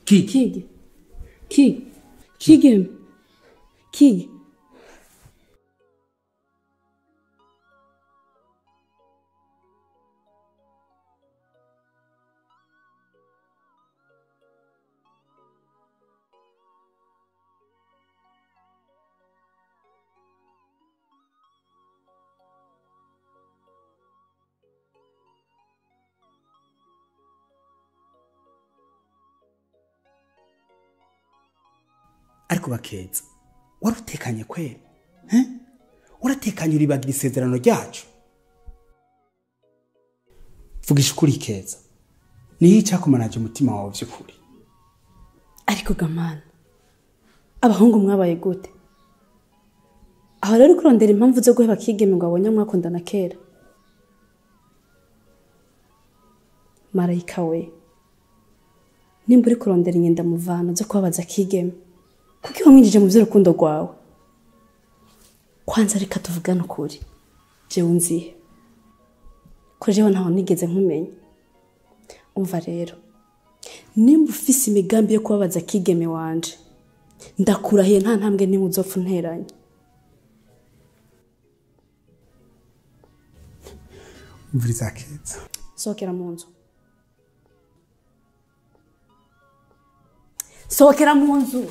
Kige. Kige. Kige. Kige. Ariko bakeza warutekanye kwera, uratekanye uribagira isezerano ryacu. Vugisha ukuri Keza, niyo icyakomanaje umutima wawe by'ukuri. Ariko gamana, abahungu mwabaye gute? Aho rero kurondera impamvu zo guheba Kigeme ngo abonye mwakundana kera. Marayika we, nimba uri kurondera inyenda muvano zo kubabaza Kigeme, kuki wamwinjije mu by'urukundo rwawe? Kwanza reka tuvugane ukuri, jewe unzihe ko jewe ntaho nigeze nkumenya. Umva rero, nimba ufise imigambi yo kubabaza Kigeme wanje, ndakurahiye nta ntambwe nimwe uzopfa unteranye. Umviriza Keza. Sohokera mu nzu. Sohokera mu nzu.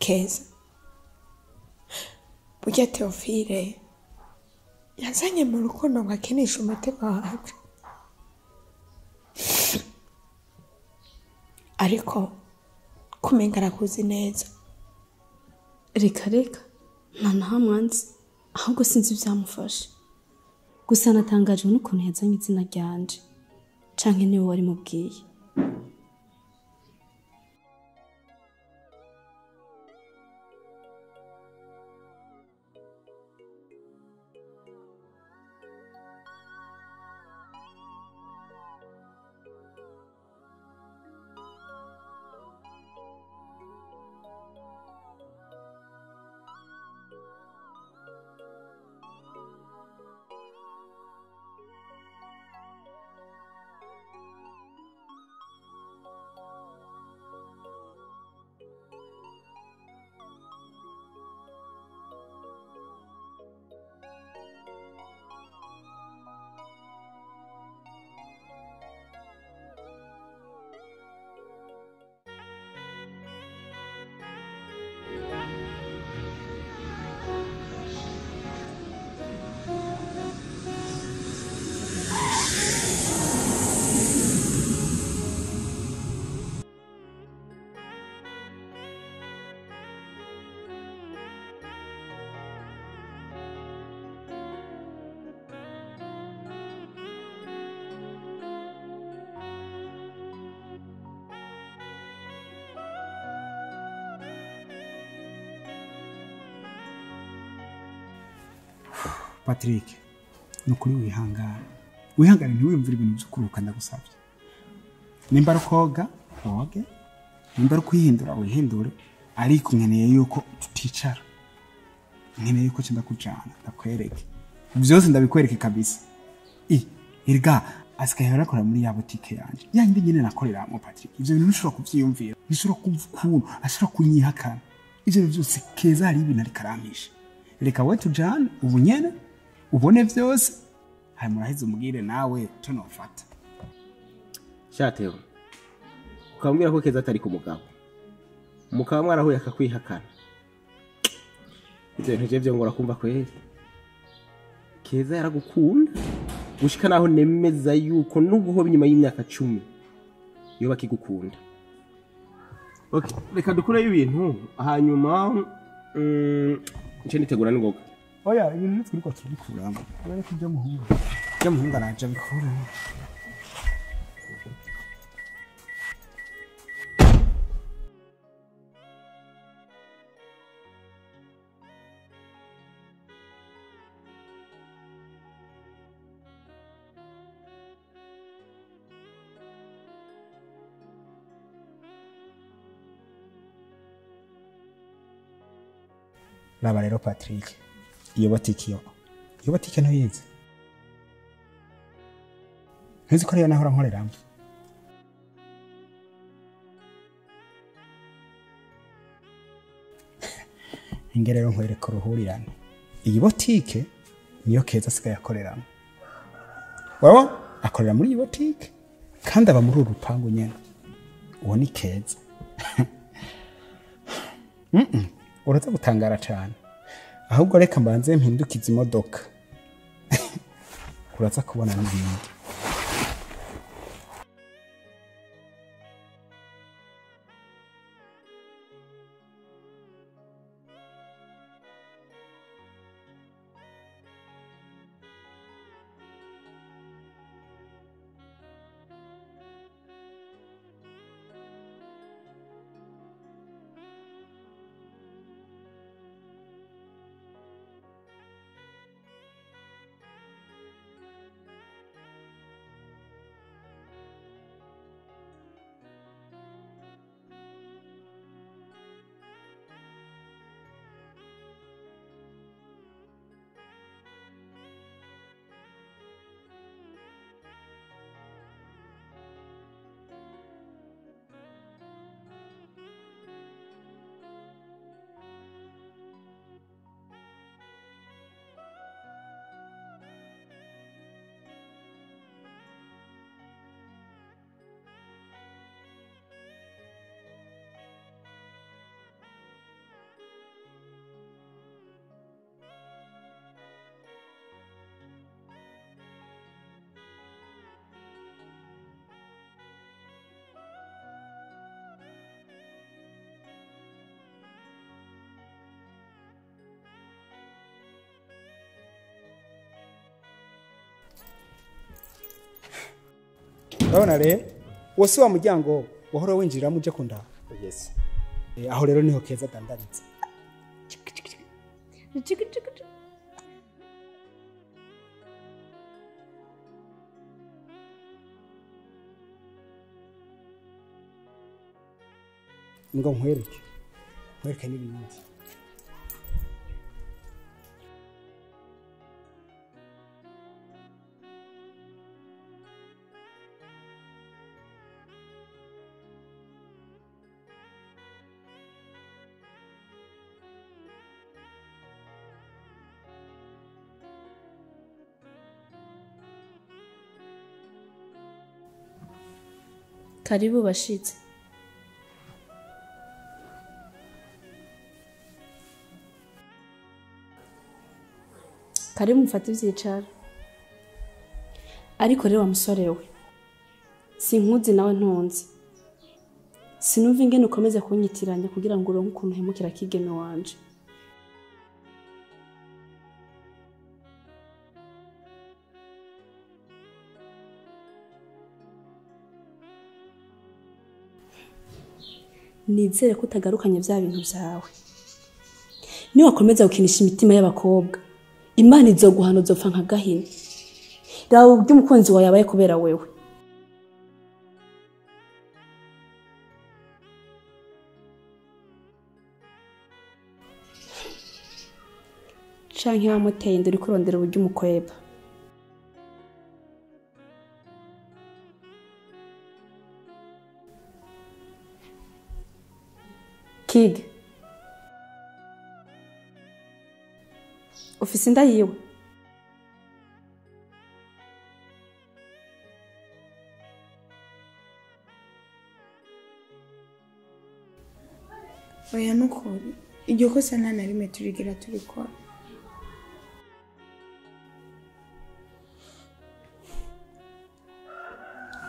Keza, burya Theophile yazanye mu rukundo ngo akinishe umutima wacu, ariko kumenga arakuzi neza. Reka reka, nta na hamwe anzi, ahubwo sinzi ivyamufashe. Gusa natangajwe n'ukuntu yazanye izina ryanje, canke niwe wari mubwiye. Patrick, nukuri wihangane. Wihangane ntiwiyumvire ibintu byo kuruhuka ndagusabye. Nimba ari koga, woge. Nimba ari kwihindura, wihindure. Ariko nkeneye yuko tuticara. Nkeneye yuko nca ndakujana, ndakwereke. Byose ndabikwereke kabisa. Erega asigaye arakora muri ya boutique yanje. Ya yindi nyene nakoreramo Patrick. Ivyo bintu ntushobora kuvyiyumvira. Ntushobora kumva ukuntu ashobora kunyihakana. Ivyo bintu byose Keza hari ibintu ariko arampisha. Reka we tujane ubu nyene ubone vyose, hanyuma uraheze umubwire nawe tunofata. Shateo, ukambwira ko Keza atari ku mugabo, mukaba mwarahuye akakwihakana. Ivyo bintu je vyo ngora kumva kweri. Keza yaragukunda gushika naho nemeza yuko n'uguhoba inyuma y'imyaka 10 yoba akigukunda. Okay, reka dukureyo ibintu hanyuma nce nitegura n'ingoga. Oya, ibintu nitwiriko tubikuramo. Kubera ko ibyo muhungu. Ibyo muhungu araje abikura. Raba rero Patrick, iyo botike yo. Iyo botike ntuyizi. Ntuzi ko ariyo nahora nkoreramo. Inge rero nkwereka uruhurirane. Iyi botike niyo Keza asigaye akoreramo. Wewe akorera muri iyi botike kandi aba muri uru rupangu nyene. Uwo ni Keza. Uraza gutangara cyane. Ahubwo reka mbanze mpindukize imodoka. Uraza kubona n'ibindi. Urabona rero uwo si wa muryango wahora winjiriramo uje kundaba. Yes. Aho rero niho Keza adandaritse. Ngo nkwereke n'ibindi. Karibu bashitsi. Karibu mufate ivyicaro. Ariko rero wa musore we, sinkuzi nawe ntunzi. Sinumva ingene ukomeza kunyitiranya kugira ngo uronke ukuntu uhemukira Kigeme wanje. Nizere ko utagarukanye vya bintu vyawe. Niwakomeza gukinisha imitima y'abakobwa, Imana izoguhana uzopfa nka Gahini. Raba uburyo umukunzi wawe yabaye kubera wewe. Canke wamuteye inda uriko urondera uburyo umukweba. Kig. Ufise inda yiwe. Oya nukuri iryo kosa nta na rimwe turigera turikora.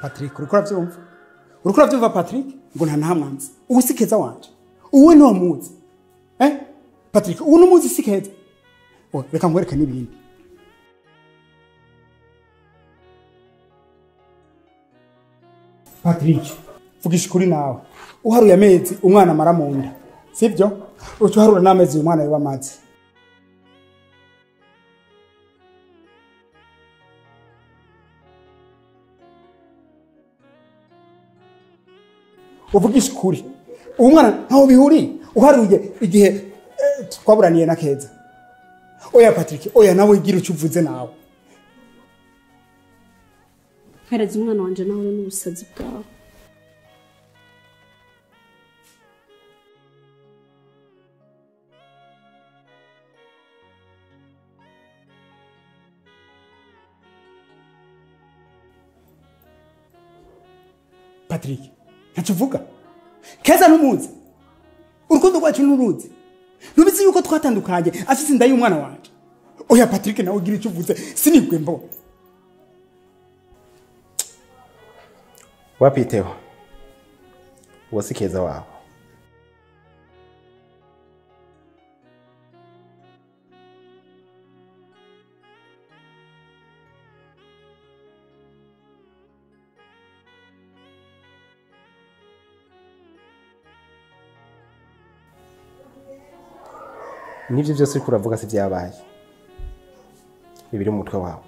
Patrick, uriko uravyumva? Uriko uravyumva Patrick? Ngo nta nahamwanzi. Ubu si Keza wanje. Uwe ni wamuzi. Patrick, ubu numuzi si Keza. Oh, reka nkwereke n'ibindi. Patrick, vugisha ukuri nawe. Uharuye amezi umwana amara mu nda. Sivyo? Uca uharura n'amezi uyu mwana yoba amaze. Uvugisha ukuri. Uwo mwana ntaho bihuriye. Uharuye igihe twaburaniye na Keza. Oya Patrick, oya nawe igira icyo uvuze nawe. Mpereza umwana wanje nawe n'ubusazi bwawe. Patrick, ntacyo uvuga. Keza ntumuzi. Urukundo rwacu nturuzi. Ntubizi yuko twatandukanye afise inda y'umwana wanje. Oya Patrick, nawe ugira icyo uvuze sinigwe mbo. Wapiteho. Uwo si Keza wawe. Nivyo byose uriko uravuga si vyabaye. Bibiri mu mutwe wawe.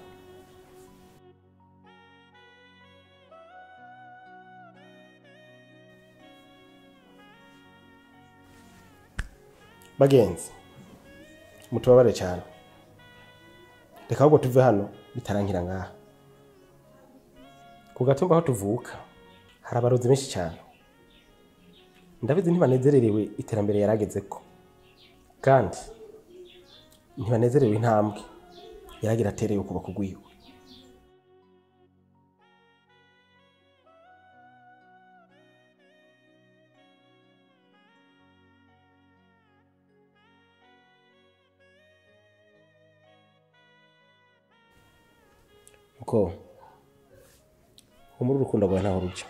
Bagenzi, mutubabare cyane. Reka ahubwo tuve hano bitarankira ngaha. Ku gatumba aho tuvuka hari abarozi benshi cyane. Ndabizi ntibanezererewe iterambere yaragezeko. Kandi ntibanezerewe intambwe yaragira atereye ukuboko kugwiwe. Uko umuri urukundo rwawe ntaho ruja.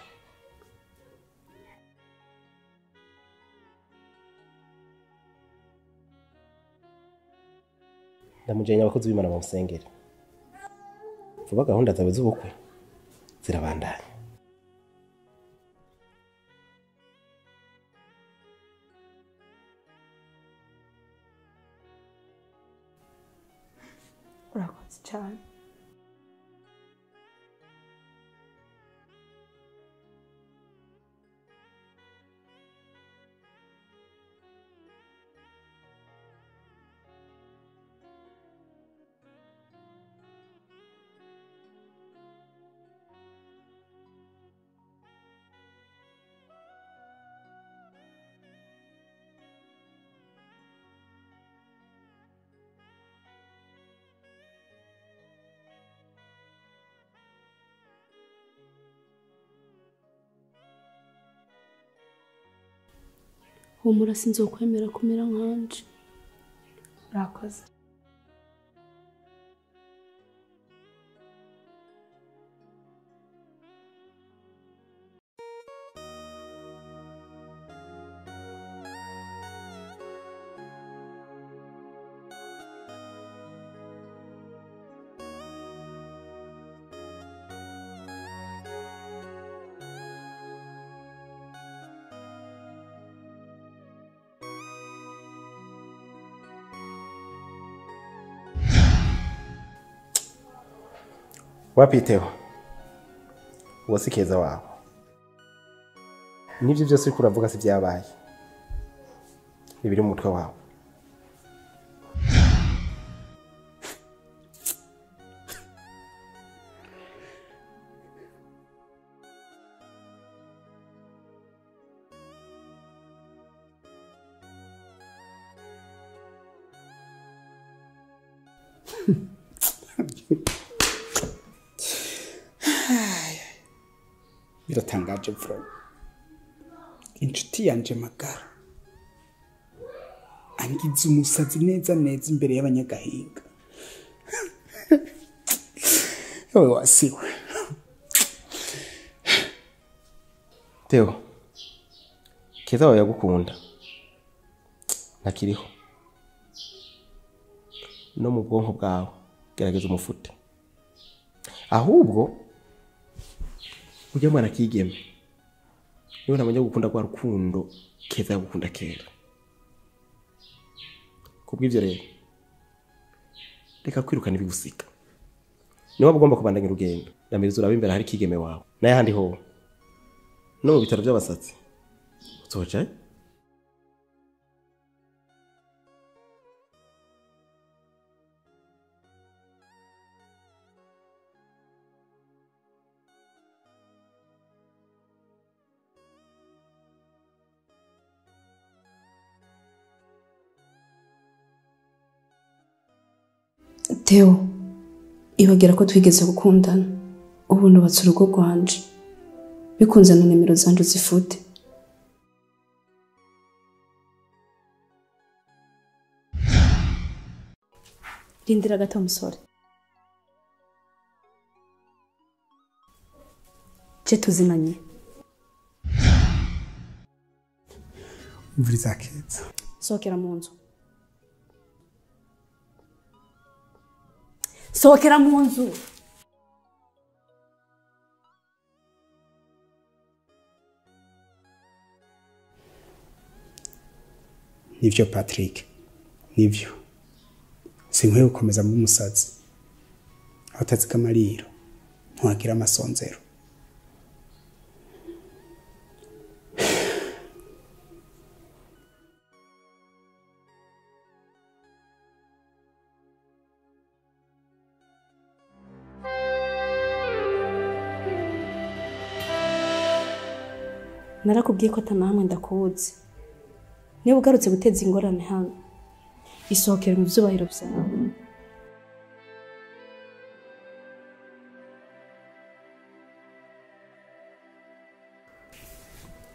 Ndamujanye abakozi b'Imana bamusengera. Vuba gahunda zawe z'ubukwe zirabandanya. cyane. Humura sinzokwemera kumera nkanje. Urakoze. Wapiteho uwo si Keza wawe, nibyo byose uriko uravuga si byabaye, ibiri mu mutwe wawe. Biratangaje bro, inshuti yanje magara angize umusazi neza neza imbere y'abanyagahinga. Yewe wasiwe Theo, Keza wawe yagukunda ntakiriho, no mu bwonko bwawe gerageza umufute, ahubwo ujya mwana kigeme niwe namenye gukunda kwa rukundo Keza yagukunda kera. Kubw'ivyo rero reka kwirukana ibigusika, niba ugomba kubandanya urugendo ndamiriza urabe imbere hari kigeme wawe naye handi ho no mu bitaro by'abasatsi uzoja. Theo, ibagira ko twigeze gukundana, ubu nubatse urugo rwanje, bikunze na nimero zanje zifute. Rindira gato musore, je tuzinanye. Umviriza Keza, sohokera mu nzu, sohokera mu nzu. Nivyo Patrick, nivyo. Sinkwiye gukomeza mu musazi aho utazika amariro ntiwagira amasonzero. Narakubwiye ko atanahamwe ndakuzi. Niba ugarutse guteza ingorane hano, isohokere mu byubahiro byawe.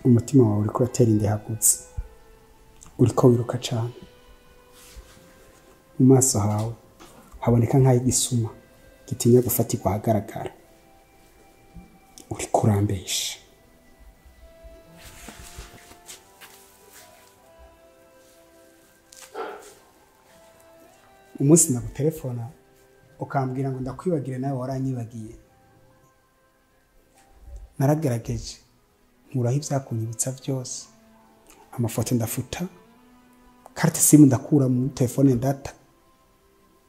Umutima wawe uriko uratera indehagutse, uriko wiruka cane. Mu maso hawe haboneka nk'ay'igisuma gitinya gufatirwa ahagaragara. Uriko urambesha. Umunsi ndagutelefona ukambwira ngo ndakwibagire, nawe waranyibagiye. Naragerageje nkuraho ibyakunyibutsa byose, amafoto ndafuta, carte simu ndakura mu telefone ndata,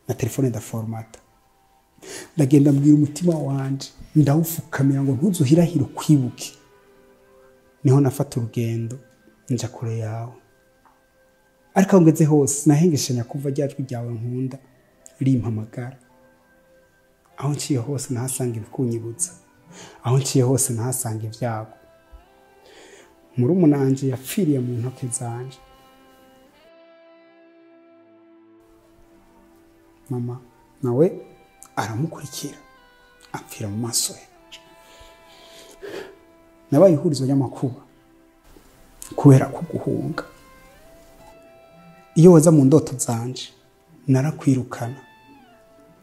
na telefone ndaformata. Ndagenda mbwira umutima wanje, ndawufukamira ngo ntuzuhirahire ukwibuke. Niho nafata urugendo nja kure yawe. Ariko aho ngeze hose nahengeshanya kuva rya jwi ryawe nkunda rimpamagara. Aho nciye hose nahasanga ibikunyibutsa, aho nciye hose nahasanga ibyago. Murumunanje yapfiriye mu ntoke zanje. Mama nawe aramukurikira apfira mu maso yanje. Nabaye ihurizo ry'amakuba kubera kuguhunga. Iyo waza mu ndoto zanje narakwirukana,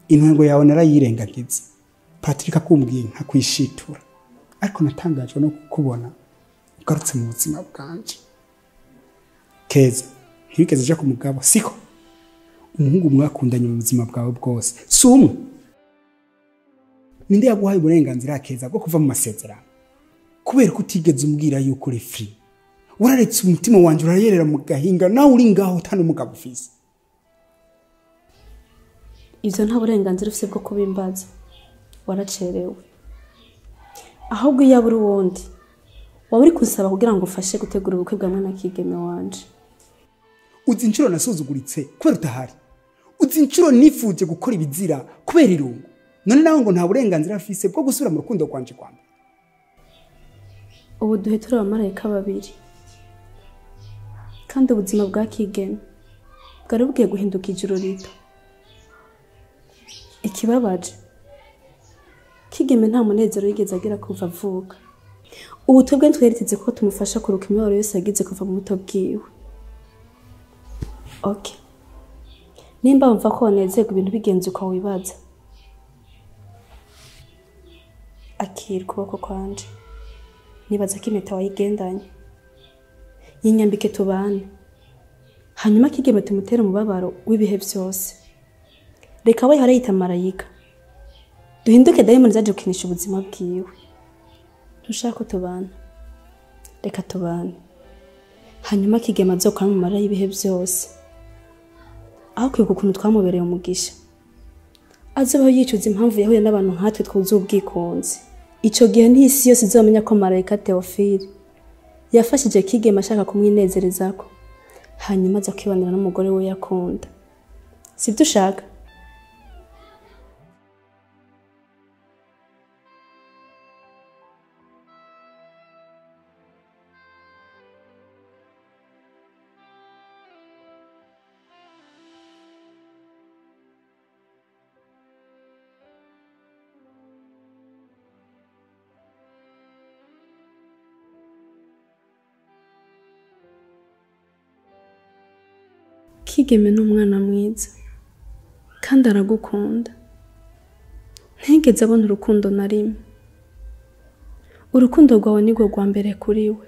intwengo yawe narayirengagiza. Patrick akumbwiye nkakwishitura, ariko natangajwe no kukubona ugarutse mu buzima bwanje. Keza, ntibigeze aja ku mugabo, siko? Umuhungu mwakundanye mu buzima bwawe bwose si umwe? Ninde yaguhaye uburenganzira Keza bwo kuva mu masezerano? Kubera ko utigeze umbwira yuko uri free. Wararetse umutima wanje urayerera mu gahinga, nawe uri ngaho utana umugabo ufise. Ivyo nta burenganzira ufise bwo kubimbaza, waracerewe. Ahubwo iyo uri wundi waba uri kunsaba kugira ngo ufashe gutegura ubukwe bwa mwana Kigeme wanje. Uzi inshuro nasuzuguritse kubera utahari. Uzi inshuro nifuje gukora ibizira kubera irungu. None nawe ngo nta burenganzira afise bwo gusubira mu rukundo rwanje kwamba. Ubu duhe turi abamarayika babiri, kandi ubuzima bwa Kigeme bwari bugiye guhinduka ijuru rito. Ikibabaje, Kigeme nta munezero yigeze agira kuva avuka. Ubu twebwe ntitweriteze ko tumufasha kuruka imibabaro yose yagize kuva mu buto bwiwe. Okay, nimba wumva ko wanezerwa ibintu bigenze uko wibaza, akira ukuboko kwanje. Nibaza ko impeta wayigendanye, yinyambike tubane, hanyuma Kigeme tumutere umubabaro w'ibihe byose. Reka we harayita marayika, duhinduke dayimoni zaje gukinisha ubuzima bwiwe. Ntushaka ko tubana, reka tubane, hanyuma Kigeme azokora mu mara y'ibihe byose. Aho kwibuka ukuntu twamubereye umugisha, azobaho yicuza impamvu yahuye n'abantu nkatwe twuzuye ubwikunzi. Ico gihe ntisi yose izomenya ko marayika Theophile yafashije Kigeme ashaka kumwinezerezako, hanyuma aza kwibanira n'umugore we yakunda. Sivyo ushaka? Kigeme ni umwana mwiza kandi aragukunda. Ntigeze abona urukundo na rimwe. Urukundo rwawe nirwo rwa mbere kuri we.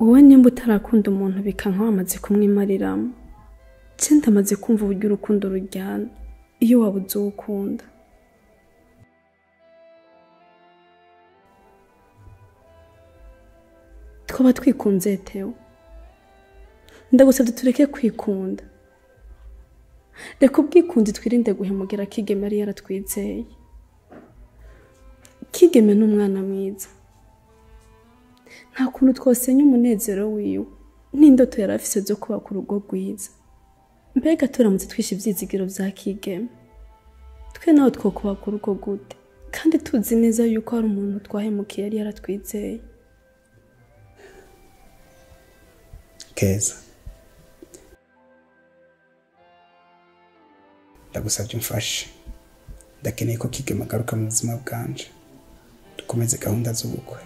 Wowe nimba utarakunda umuntu bikanka wamaze kumwimariramo, je ndamaze kumva uburyo urukundo ruryana iyo wabuze uwo ukunda. Twaba twikunze Theo, ndagusabye tureke kwikunda. Reka ubwikunzi twirinde guhemukira Kigeme yari yaratwizeye. Kigeme ni umwana mwiza, nta kuntu twosenya umunezero wiwe n'indoto yari afise zo kubaka urugo rwiza. Mbega turamutse twishe ivyizigiro vya Kigeme, twe nawe twokubaka urugo gute kandi tuzi neza yuko hari umuntu twahemukiye yari yaratwizeye? Keza, ndagusabye umfashe. Ndakeneye ko Kigeme agaruka mu buzima bwanje, dukomeze gahunda z'ubukwe.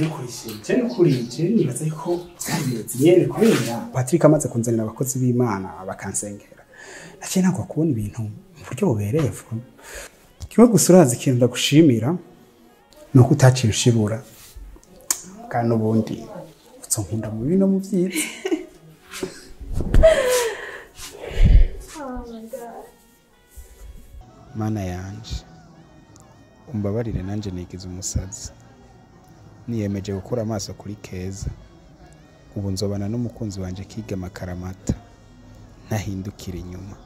Nukurishije nukurije nibaza yuko byari nyene kubera Patrick amaze kunzanira abakozi b'Imana bakansengera. Naciye ntabwo kubona ibintu mu buryo bubereye vuba. Kimwe gusa urazi ikintu ndagushimira ni uko utaciye ushibura. Kandi ubundi uzonkunda mu bibi no mu byiza. Mana yanje, umbabarire nanje nigize umusazi. Niyemeje gukura amaso kuri Keza. Ubu nzobana n'umukunzi wanje Kigeme akaramata, ntahindukira inyuma.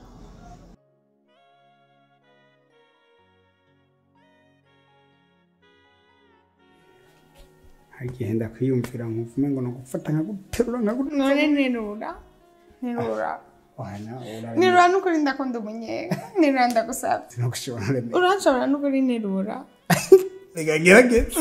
Hagenda kwiyumvira nkuvume ngo nogufata nkaguterura nkaguterura. None nterura. Nterura. Nterura n'ukuri ndakunda umunyenga. Nterura ndagusabye. Sinagushobora remera. Uranshobora n'ukuri nterura. Reka ngerageze.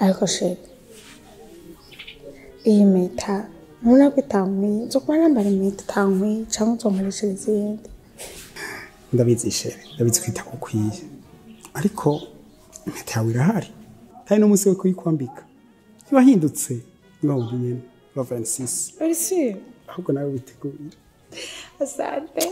Ariko sheri, iyi mpeta ntubona ko itankwiye? Nzokuba nambara impeta itankwiye cyangwa nzonkoresha izindi. Ndabizi sheri, ndabizi ko itakukwiye, ariko impeta yawe irahari kandi n'umunsi wo kuyikwambika ntiwahindutse, niba wundi nyene wa 26. Uri sûr? Ahubwo nawe witegurire. Asante.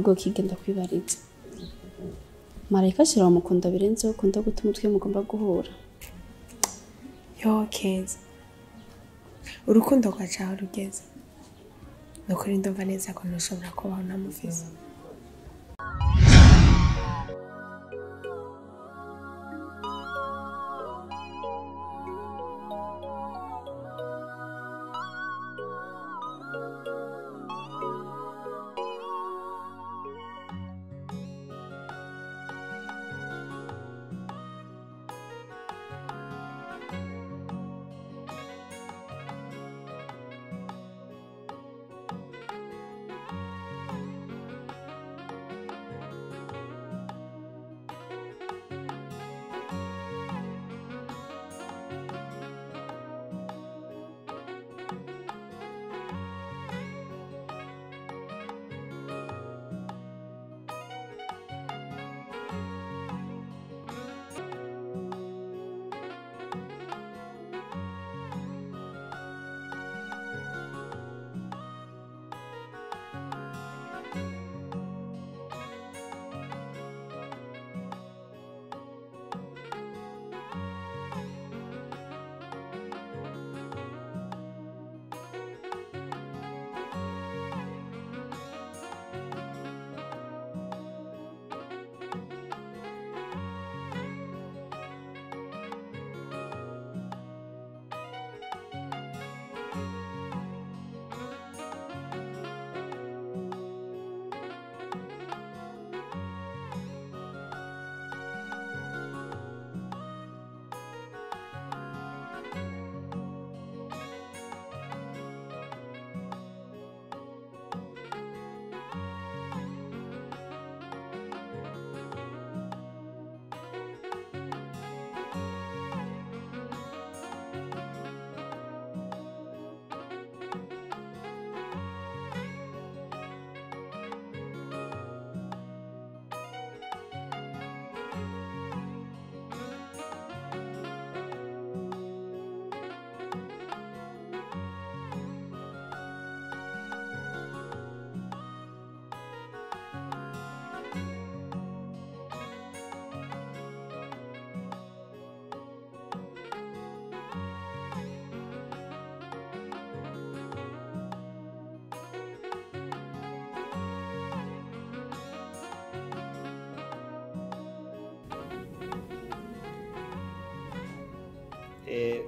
Ahubwo kigenda kwibariza. Marayika shira wamukunda birenze ukunda gutuma umutwe mugomba guhura. Yo Keza, urukundo rwacaho rugeze. Nukuri ndumva neza ko ntushobora kubaho ntamufise.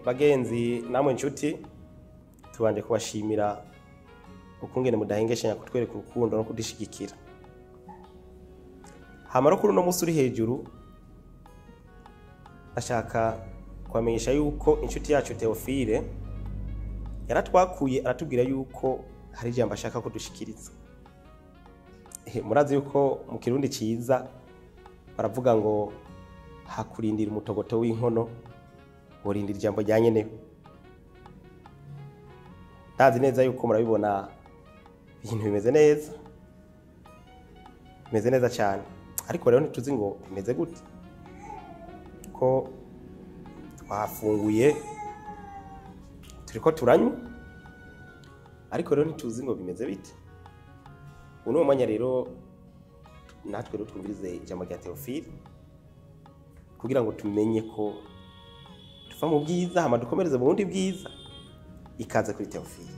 Bagenzi namwe nshuti, tubanje kubashimira ukungene mudahengeshanya kutwereka urukundo no kudishigikira. Hamara kuri uno munsi uri hejuru, ashaka kubamenyesha yuko inshuti yacu Theophile yaratwakuye aratubwira yuko hari ijambo ashaka kudushikiriza. Murazi yuko mu Kirundi ciza baravuga ngo hakurindira umutogoto w'inkono worindira ijambo rya nyenewe. Ndazi neza yuko murabibona ibintu bimeze neza, bimeze neza cyane, ariko rero ntituzi ngo bimeze gute ko twafunguye turiko turanywa, ariko rero ntituzi ngo bimeze bite. Uno mwanya rero natwe rero twumvirize ijambo rya Theophile kugira ngo tumenye ko tuva mu bwiza hama dukomereze mu bundi bwiza. Ikaze kuri Theophile.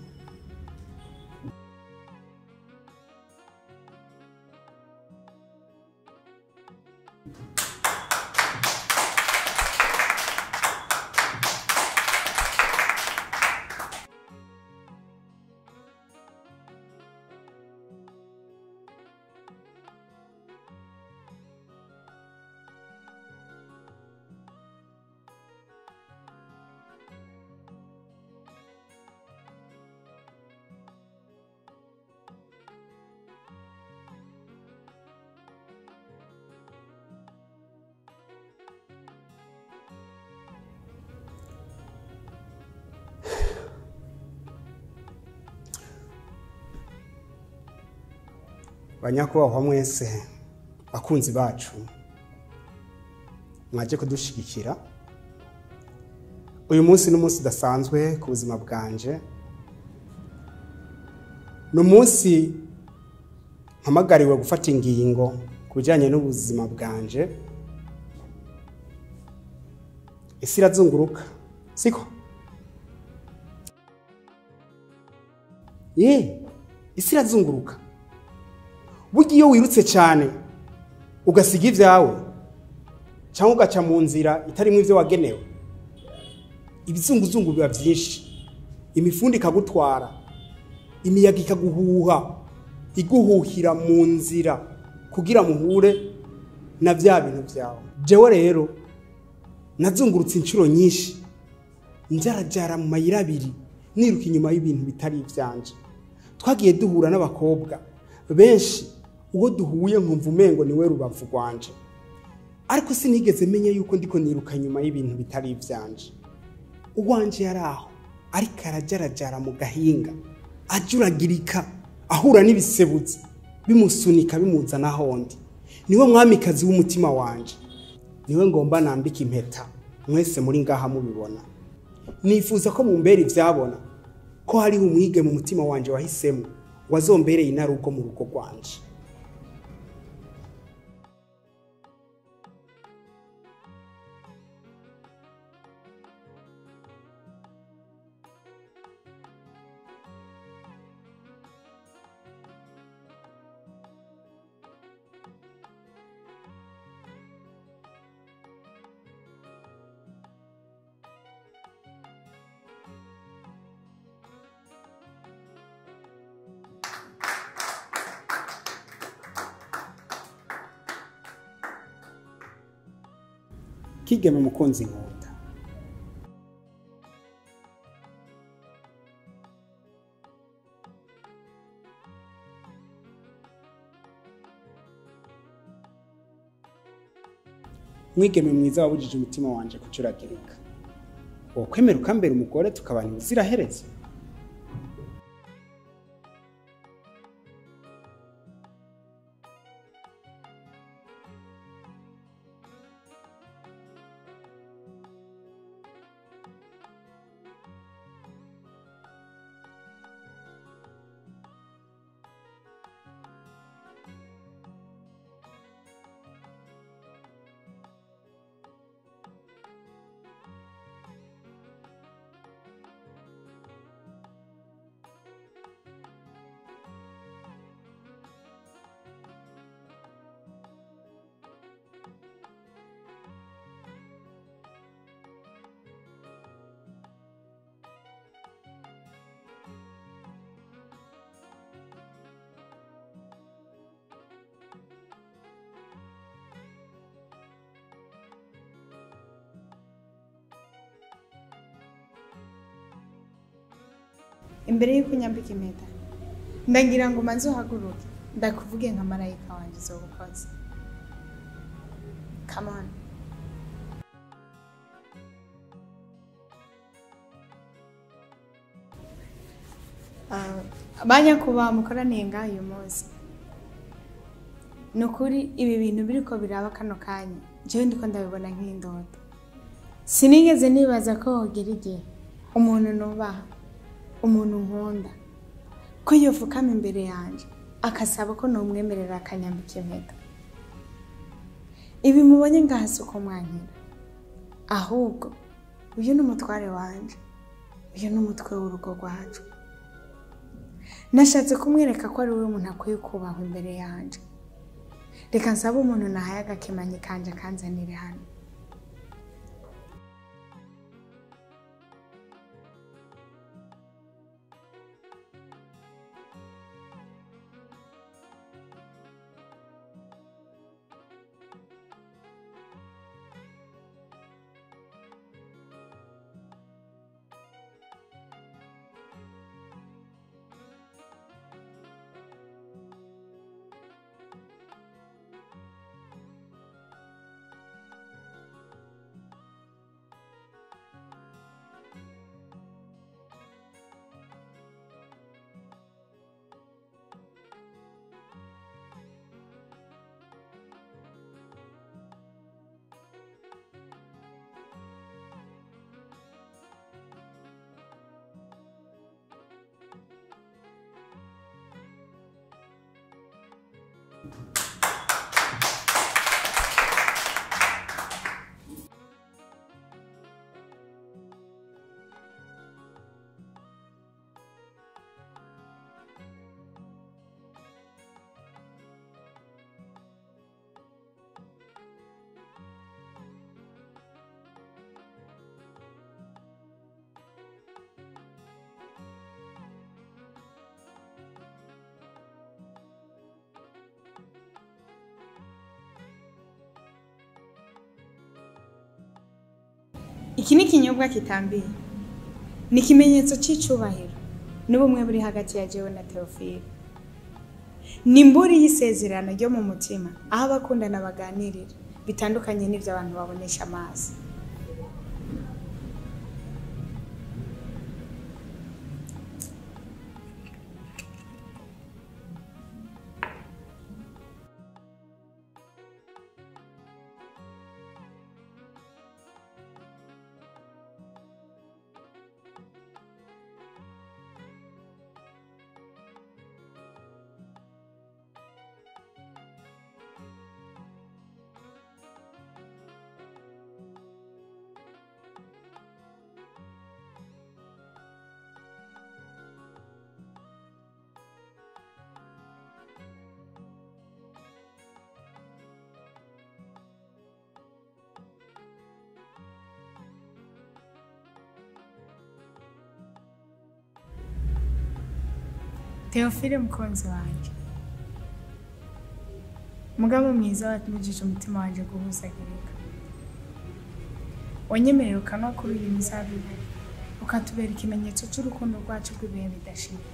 Banyakubahwa mwese bakunzi bacu mwaje kudushigikira. Uyu munsi n'umunsi udasanzwe ku buzima bwanje, ni umunsi mpamagariwe gufata ingingo ku bijyanye n'ubuzima bwanje. Isi irazunguruka, siko? Ye, isi irazunguruka. Burya iyo wirutse cyane ugasiga ibyawe cyangwa ugaca mu nzira itarimo ibyo wagenewe, ibizunguzungu biba byinshi, imifundi ikagutwara, imiyaga ikaguhuha, iguhuhira mu nzira kugira muhure na bya bintu byawe. Jewe rero nazungurutse inshuro nyinshi, njarajara mu mayira abiri, niruka inyuma y'ibintu bitari ivyanje. Twagiye duhura n'abakobwa benshi, uwo duhuye nkumva umengo niwe rubavu rwanje, ariko sinigeze menya yuko ndiko niruka inyuma y'ibintu bitari ivyanje. Uwanje yari aho ariko arajarajara mu gahinga, ajuragirika, ahura n'ibisebutsi bimusunika bimuzana ahondi. Niwe mwamikazi w'umutima wanje, niwe ngomba nambika impeta mwese muri ngaha mubibona. Nifuza ko mumbera ivyabona ko hariho umwige mu mutima wanje wahisemo wazombereye inarugo mu rugo rwanje. Kigeme mukunzi nkunda, mwigeme mwiza wabujije umutima wanje kucuragirika, wokwemera ukambera umugore tukabana ubuziraherezo? Imbere y'uko unyambika impeta, ndagira ngo umanze uhaguruke, ndakuvuge nka marayika wanje uzobukoze. Come on. Banyakubaha mukoraniye ngaha uyu munsi, ni ukuri ibi bintu biriko biraba kano kanya, jewe ndiko ndabibona nk'indoto. Sinigeze nibaza ko hogira igihe umuntu nubaha, umuntu nkunda, ko yofukama imbere yanje akasaba ko nomwemerera akanyambika impeta. Ibi mubonye ngaha si uko mwankira, ahubwo uyu ni umutware wanje, uyu ni umutwe w'urugo rwacu. Nashatse kumwereka ko ari we muntu akwiye kubahwa imbere yanje. Reka nsabe umuntu nahaye agakemanyi kanje akanzanire hano. Iki ni ikinyobwa kitambiye. Ni ikimenyetso cy'icubahiro n'ubumwe buri hagati ya jewe na Theophile. Ni imburi y'isezerano ryo mu mutima aho abakundana baganirira bitandukanye n'ibyo abantu babonesha amaso. Theophile mukunzi wanjye, mugabo mwiza watujije umutima wanjye guhuzagurika, wanyemerera ukanwa kuri uyu muzabibu ukatubera ikimenyetso cy'urukundo rwacu rw'ibihe bidashira.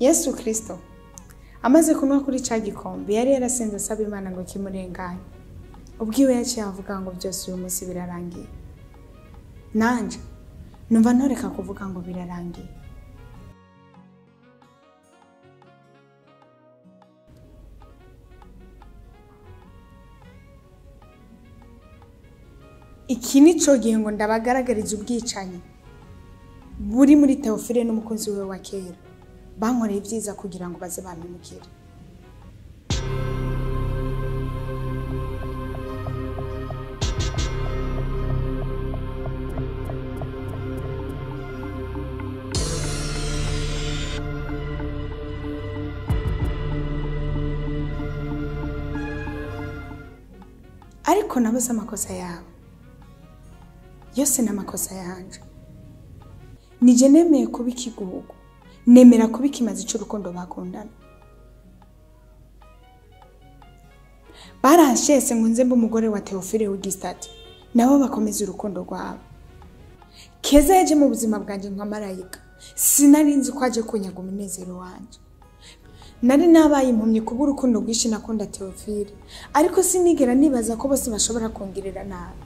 Yesu Kristo amaze kunywa kuri ca gikombe yari yarasenze asaba Imana ngo kimurenganye. Ubwiwe yaciye avuga ngo byose uyu munsi birarangiye. Nanje numva ntoreka kuvuga ngo birarangiye. Iki nico gihe ngo ndabagaragariza ubwicanyi buri muri Theophile n'umukunzi we wa kera. Bankoreye ibyiza kugira ngo baze bampemukire. Ariko nabo si amakosa yabo, yose ni amakosa yanje. Nije nemeye kuba ikigugu, nemera kuba ikimazi cy'urukundo bakundana. Baranshese ngo nze mbe umugore wa Theophile w'igisitati, nabo bakomeza urukundo rwabo. Keza yaje mu buzima bwanjye nka marayika, sinari nzi ko aje kunyaga umunezero wanje. Nari nabaye impumyi kuba urukundo rwinshi nakunda Theophile, ariko sinigera nibaza ko bose bashobora kungirira nabi.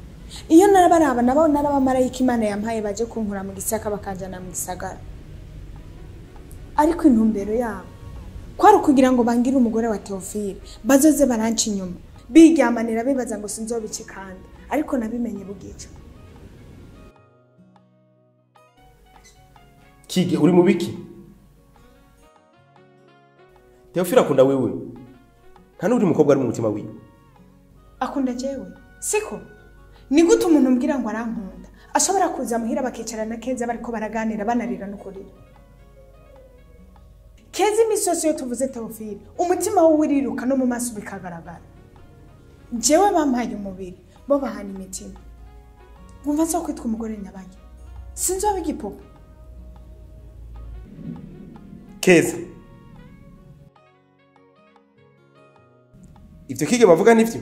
Iyo narabaraba nabo narabamarayika Imana yampaye baje kunkura mu gisaka bakanjana mu gisagara. Ariko intumbero yabo kwari kugira ngo bangire umugore wa Theophile, bazoze baranca inyuma biryamanira bibaza ngo sinzobice kandi, ariko nabimenye bugica. Kige uri mu biki? Theophile akunda wewe, nta n'uri mukobwa ari mu mutima wiwe. Akunda jewe siko? Ni gute umuntu umbwira ngo arankunda ashobora kuza muhira bakicarana Keza bariko baraganira banarira no kurira? Keza imisozi yo tuvuze Theophile, umutima wowe uriruka no mu maso bikagaragara. Jewe bampaye umubiri, bo bahana imitima. Wumva nzo kwitwa umugore nyabaki, sinzoba igipupe. Keza, ivyo Kige bavuga nivyo?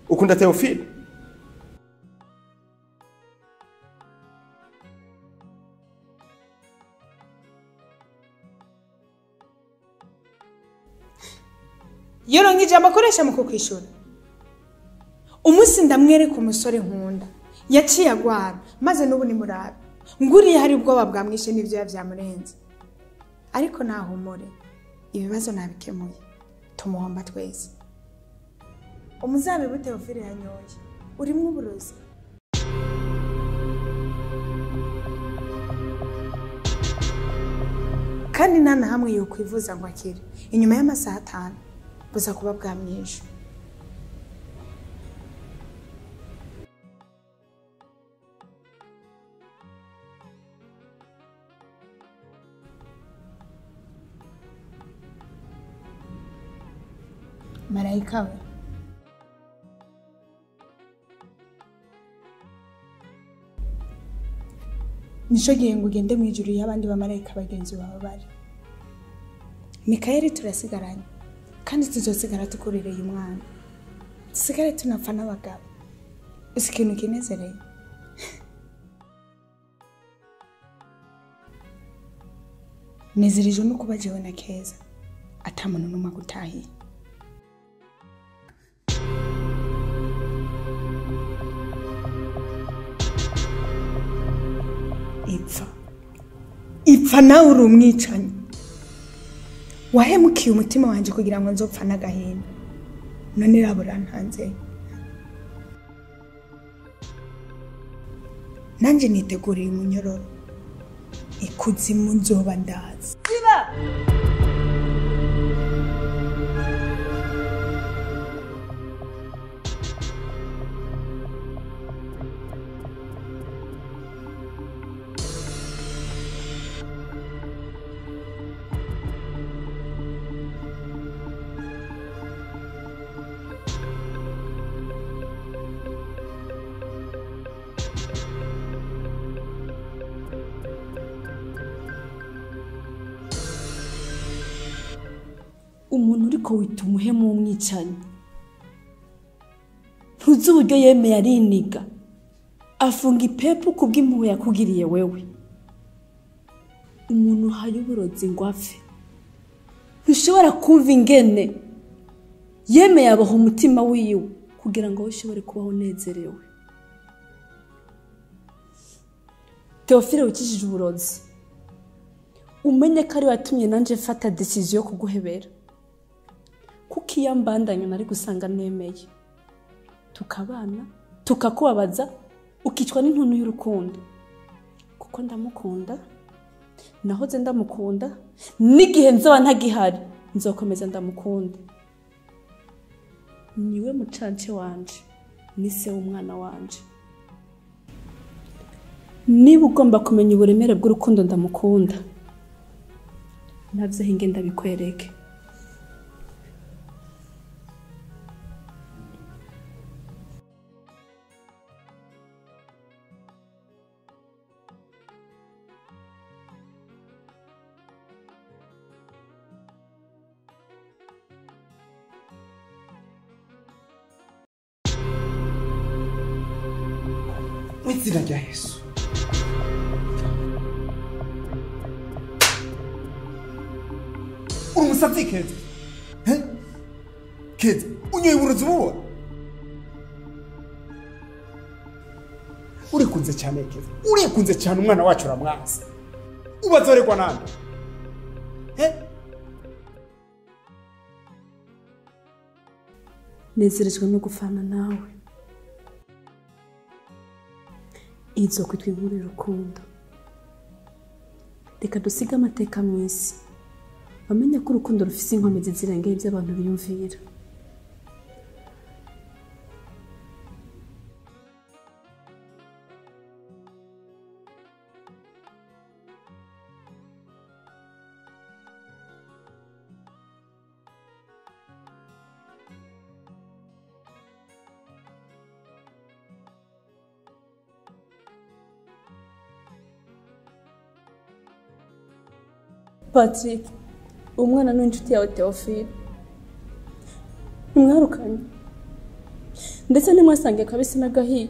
Ukunda Theophile? Yoronka ijambo akoresha mu kukwishura. Umunsi ndamwereka umusore nkunda, Yaciye agwara maze n'ubu ni murabe. Nguriye hari ubwoba bwamwishe n'ivyo yavyamurenze. Ariko nahumure, ibibazo nabikemuye. Tumuhomba twese. Umuzabibu Teofile yanyoye urimwo uburozi. Kandi nta na hamwe yokwivuza ngo akire. Inyuma y'amasaha 5 buza kuba bwamwishe. Marayika we, nico gihe ngo ugende mu ijuru y'abandi bamarayika bagenzi bawe bari. Mikayeli turasigaranye kandi tuzosigara tukurereye umwana, dusigare tunapfa n'abagabo. Uzi ikintu kinezereye? Nezerejwe no kuba jewe na Keza ata muntu n'umwe agutahiye. Ipfa ipfa nawe uri umwicanyi, wahemukiye umutima wanje kugira ngo nzopfa n'agahinda, none rabura ntanze. Nanje niteguriye umunyororo, ikuzimu nzoba ndazi. Ziba! Umuntu uriko wita umuhemu w'umwicanyi ntuzi uburyo yemeye ariniga afunga ipepu kubw'impuhwe yakugiriye wewe. Umuntu uhaye uburozi ngo apfe ntushobora kumva ingene yemeye abaha umutima wiwe kugira ngo ushobore kubaho unezerewe. Teofile wikijije uburozi, umenye ko ari watumye nanje mfata decision yo kuguhebera, kuko iyo mbandanya nari gusanga nemeye tukabana tukakubabaza ukicwa n'intuntu y'urukundo. Kuko ndamukunda, nahoze ndamukunda, n'igihe nzoba ntagihari nzokomeza ndamukunda. Niwe mucance wanje, ni se w'umwana wanje. Niba ugomba kumenya uburemere bw'urukundo ndamukunda, navyo hinge ndabikwereke. Mw'izina rya Yesu. Uri umusazi Keza? Keza, unyoye uburozi ububona? Urikunze cyane Keza, urikunze cyane, umwana wacu uramwanze. Ubazoregwa nande? Nezerejwe no gufana nawe. Izo kwitwa inkuru y'urukundo. Reka dusige amateka mu isi, bamenye ko urukundo rufise inkomezi zirengeye ibyo abantu biyumvira. Patrick, umwana n'inshuti yawe Teofile ntimwarukanye, ndetse ntimwasangiye akabisi n'agahiye.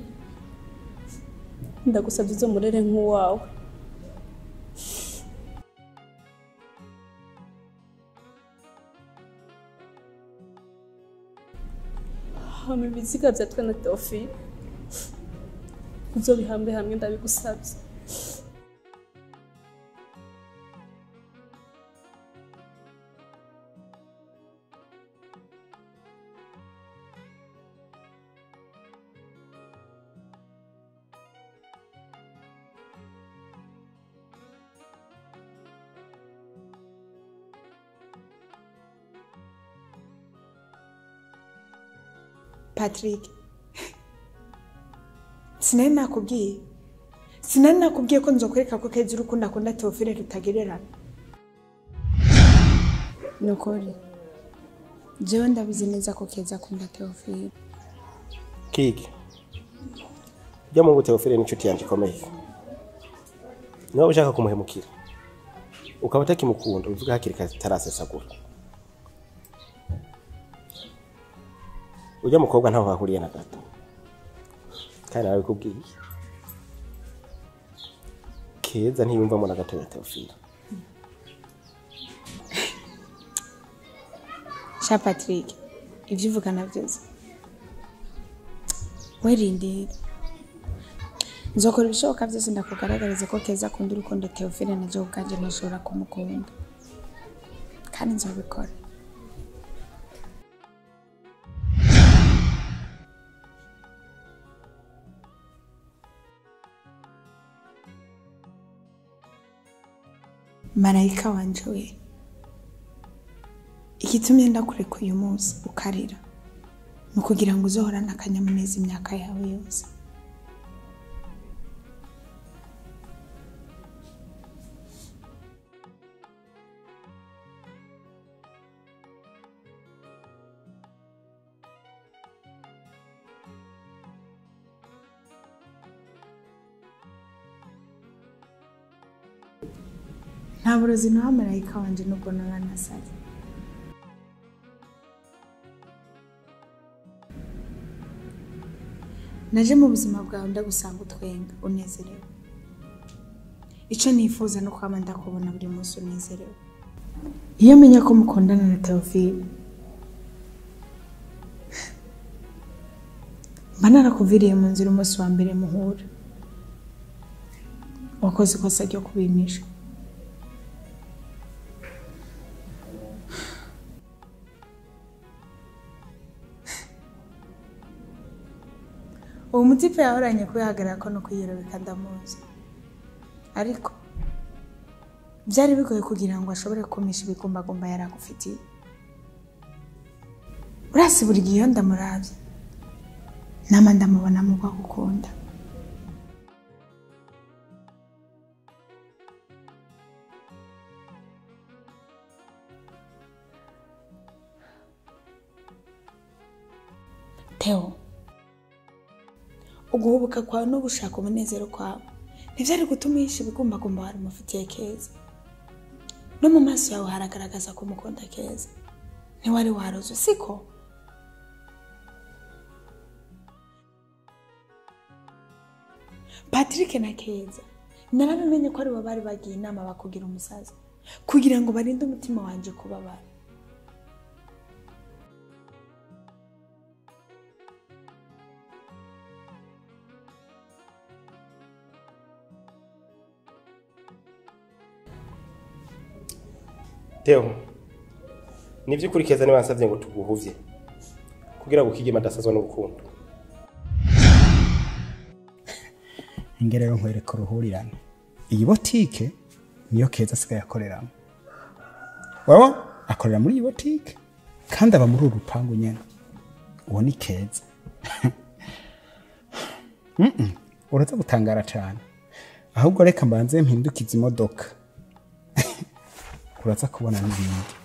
Ndagusabye uzomurere nk'uwawe. Hama ibiziga vyatwe na Teofile Uzobihambe hamwe ndabigusabye. Patrick, sinari nakubwiye ko nzokwereka ko Keza urukundo akunda Theophile rutagererana. Nukuri jewe ndabizi neza ko Keza akunda Theophile. Kiki jya mu Theophile ni inshuti yanjye ikomeye. Niba ushaka kumuhemukira ukaba utakimukunda ubivuga hakiri kare tutarasesagura. Ujya mukobwa ntaho bahuriye na gato. Kandi narabikubwiye. Keza ntiyumvamo na gato ya Theophile. Sha Patrick, ibyo uvuga navyo. Werindira. Nzokora ibishoboka byose ndakugaragariza ko Keza akunda urukundo Theophile na je ubwanje ntashobora kumukunda. Kandi nzobikora. Marayika wanje we, igitumye ndakureka uyu munsi ukarira ni ukugira ngo uzohorane akanyamuneza imyaka yawe yose. Nta burozi naha marayika wanje nubwo naba nasaze. Naje mu buzima bwawe ndagusanga utwenga unezerewe. Icyo nifuza no kwama ndakubona buri munsi unezerewe. Iyo menya ko mukundana na Theophile, mba narakuviriye mu nzira umunsi wa mbere muhura. Wakoze ikosa ryo kubimisha. Uwo mutipe yahoranye kwihagarara ko no kwiyerobeka ndamuzi. Ariko byari bigoye kugira ngo ashobore kumisha ibigumbagumba yari agufitiye. Urasi buri gihe iyo ndamuravye, nama ndamubona mu gukunda. Theo, uguhubuka kwawe no gushaka umunezero kwawe ntivyari gutuma uhisha ibigumbagumba wari umufitiye Keza. No mu maso yawe haragaragaza ko umukunda Keza. Ntiwari waroze, siko? Patrick na Keza narabimenye ko aribo bari bagiye inama bakugira umusaza kugira ngo barinde umutima wanje kubabara. Theo, nivyukuri Keza ni bansavye ngo tuguhuvye kugira ngo kigema adasazwa n'urukundo. Ingerero nkwereka uruhurirane. Iyi botike niyo Keza asigaye akoreramo. Wewe akorera muri iyi botike kandi aba muri uru rupangu nyene. Uwo ni Keza. Uraza gutangara cyane. Ahubwo reka mbanze mpindukize imodoka. Uraza kubona n'ibindi.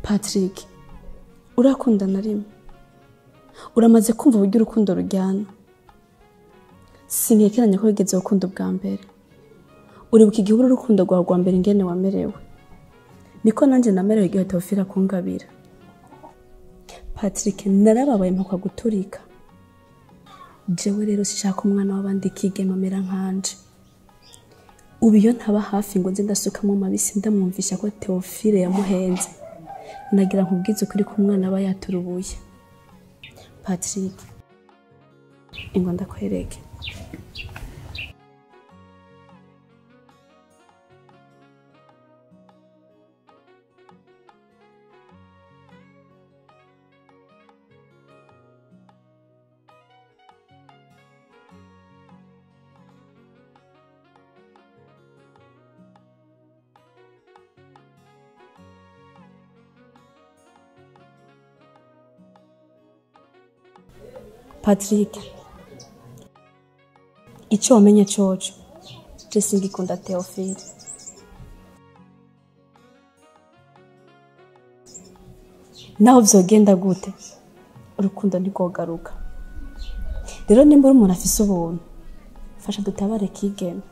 Patrick, urakunda na rimwe. Uramaze kumva uburyo urukundo rujyana. Sinkekeranya ko wigeze gukunda ubwa mbere. Uribuka igihe ubura urukundo rwawe rwa mbere ingene wamerewe. Niko nanjye namerewe igihe Teofile akungabira. Patrick, narababaye mpakwa guturika. Jewe rero sinshaka umwana w'abandi kigema amera nkanje. Ubu iyo ntaba hafi ngo nze ndasukamo amabisi ndamwumvisha ko Teofile yamuhenze. Nagira nkubwize ukuri ko umwana aba yaturubuye. Patrick, ingo ndakwereke. Patrick, icyo wamenye coco, je singikunda Teofile. Naho vyogenda gute, urukundo ntirwogaruka. Rero nimba uri umuntu afise ubuntu, fasha dutabare Kigeme,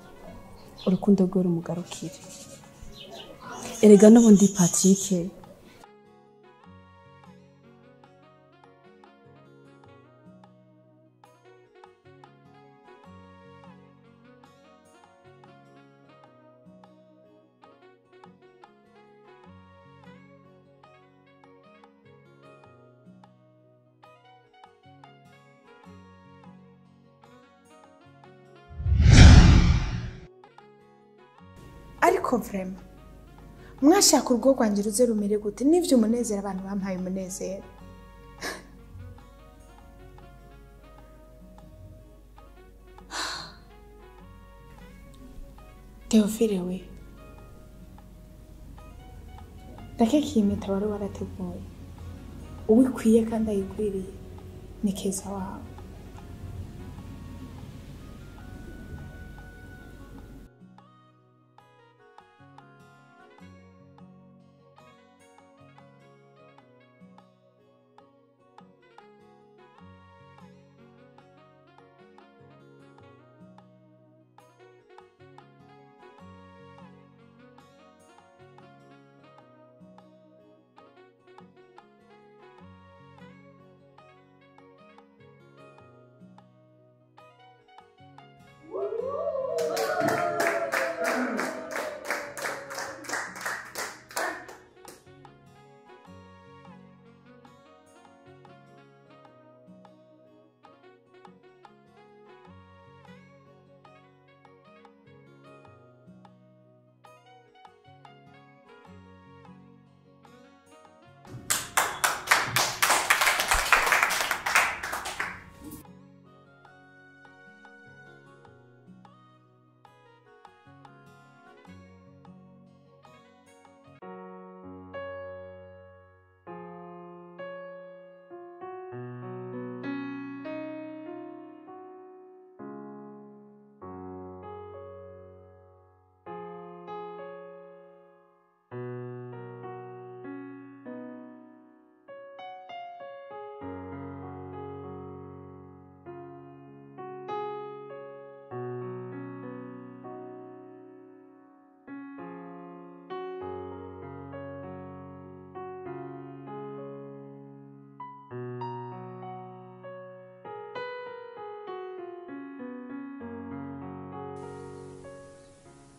urukundo rwiwe rumugarukire. Erega n'ubundi Patrick, ariko vrema mwashaka urugo rwanjye ruze rumere gute n'ivyo umunezero abantu bampaye umunezero. Teofile we, ndakeka iyi mpeta wari warateguye uwikwiye kandi ayikwiriye ni Keza wawe.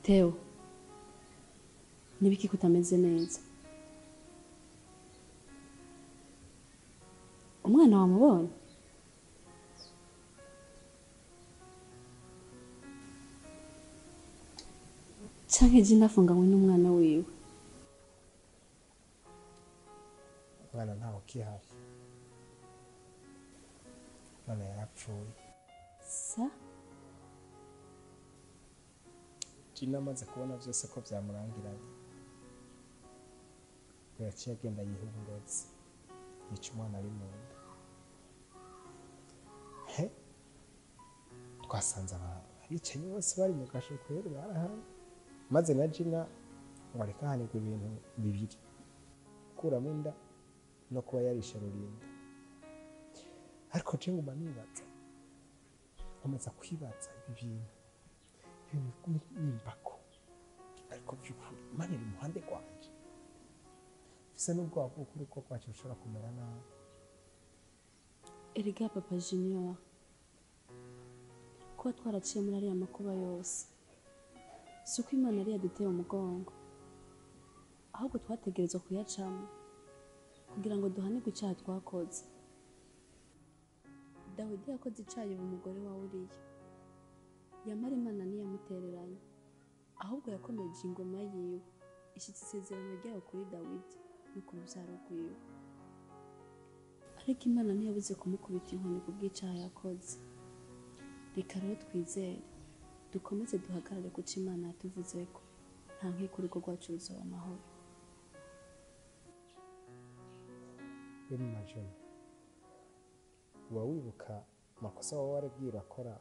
Theo, nibiki kutameze neza? Umwana wamubonye? Canke je nafunganywe n'umwana wiwe? Umwana ntawe ukihari. None yarapfuye. Sa? Gina amaze kubona byose ko byamurangiranye. Yaciye agenda yiha uburozi. Yica umwana ari mu nda. He? Twasanze abicanyi bose bari mu kasho kweri barahana. Maze na Gina ngo areke ahanirwa ibintu bibiri. Gukuramo inda no kuba yarishe Rurinda. Ariko je nguma nibaza, nkomeza kwibaza ibi bintu, ibintu nimbako, ariko by'ukuri Imana iri iruhande rwanje. Mfise n'ubwoba bw'uko urugo rwacu rushobora kumera nabi. Erega papa Junior, kuba twaraciye muri ariya makuba yose si uko Imana yari yaduteye umugongo, ahubwo twategerezwa kuyacamo kugira ngo duhanirwe icyaha twakoze. Dawidi yakoze icyaha ubu umugore wa Uriya, yamara Imana ntiyamutereranye, ahubwo yakomeje ingoma yiwe ishyitsa isezerano ryayo kuri Dawidi no ku rubyaro rwiwe. Ariko Imana ntiyabuze kumukubita inkoni ku bw'icyaha yakoze. Reka rero twizere, dukomeze duhagarare ku cyo Imana yatuvuzeko, nta nkiko urugo rwacu ruzoba amahoro. We Majoro, uba wibuka amakosa wowe waragiye urakora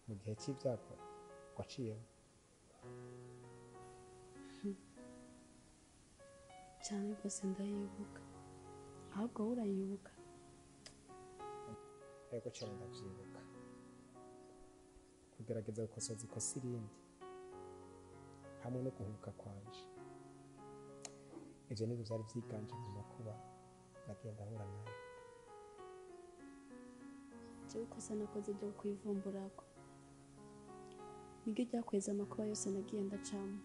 mu gihe cy'ibyago waciyemo? Cyane rwose ndayibuka. Ahubwo wowe urayibuka? Yego cyane ndabyibuka. Kugerageza gukosoza ikosa irindi hamwe no guhubuka kwanje, ivyo nivyo vyari vyiganje mu makuba nagiye ndahura nayo. Jewe ikosa nakoze ryo kwivumburako niryo ryakweza amakuba yose nagiye ndacamo.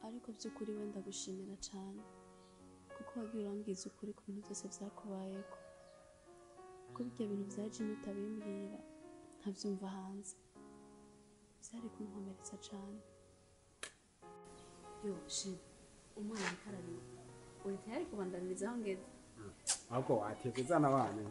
Ariko by'ukuri wenda gushimira cyane kuko wagiye urambwiza ukuri ku bintu byose vyakubayeko. Kuko ibyo bintu vyaje utabimbwira ntavyumva hanze, vyari kunkomeretsa cane. Yo shit, umwana ariko ararira, uri tayari kubandaniriza aho ngeze? Ahubwo wateka uzana abana.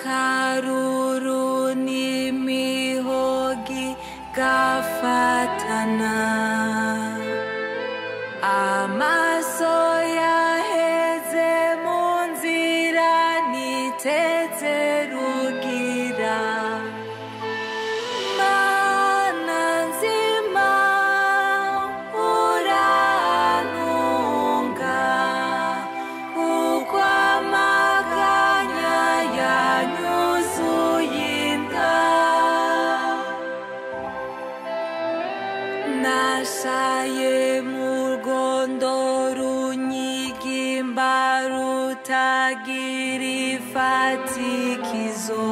Karuru n'imihogi gafatana, amaso yaheze mu nzira niteze rugira. Mana nzima urantunga, kuko amaganya yanyuzuye inda. Nashaye mu rwondo runyigimba rutagira ifatikizo.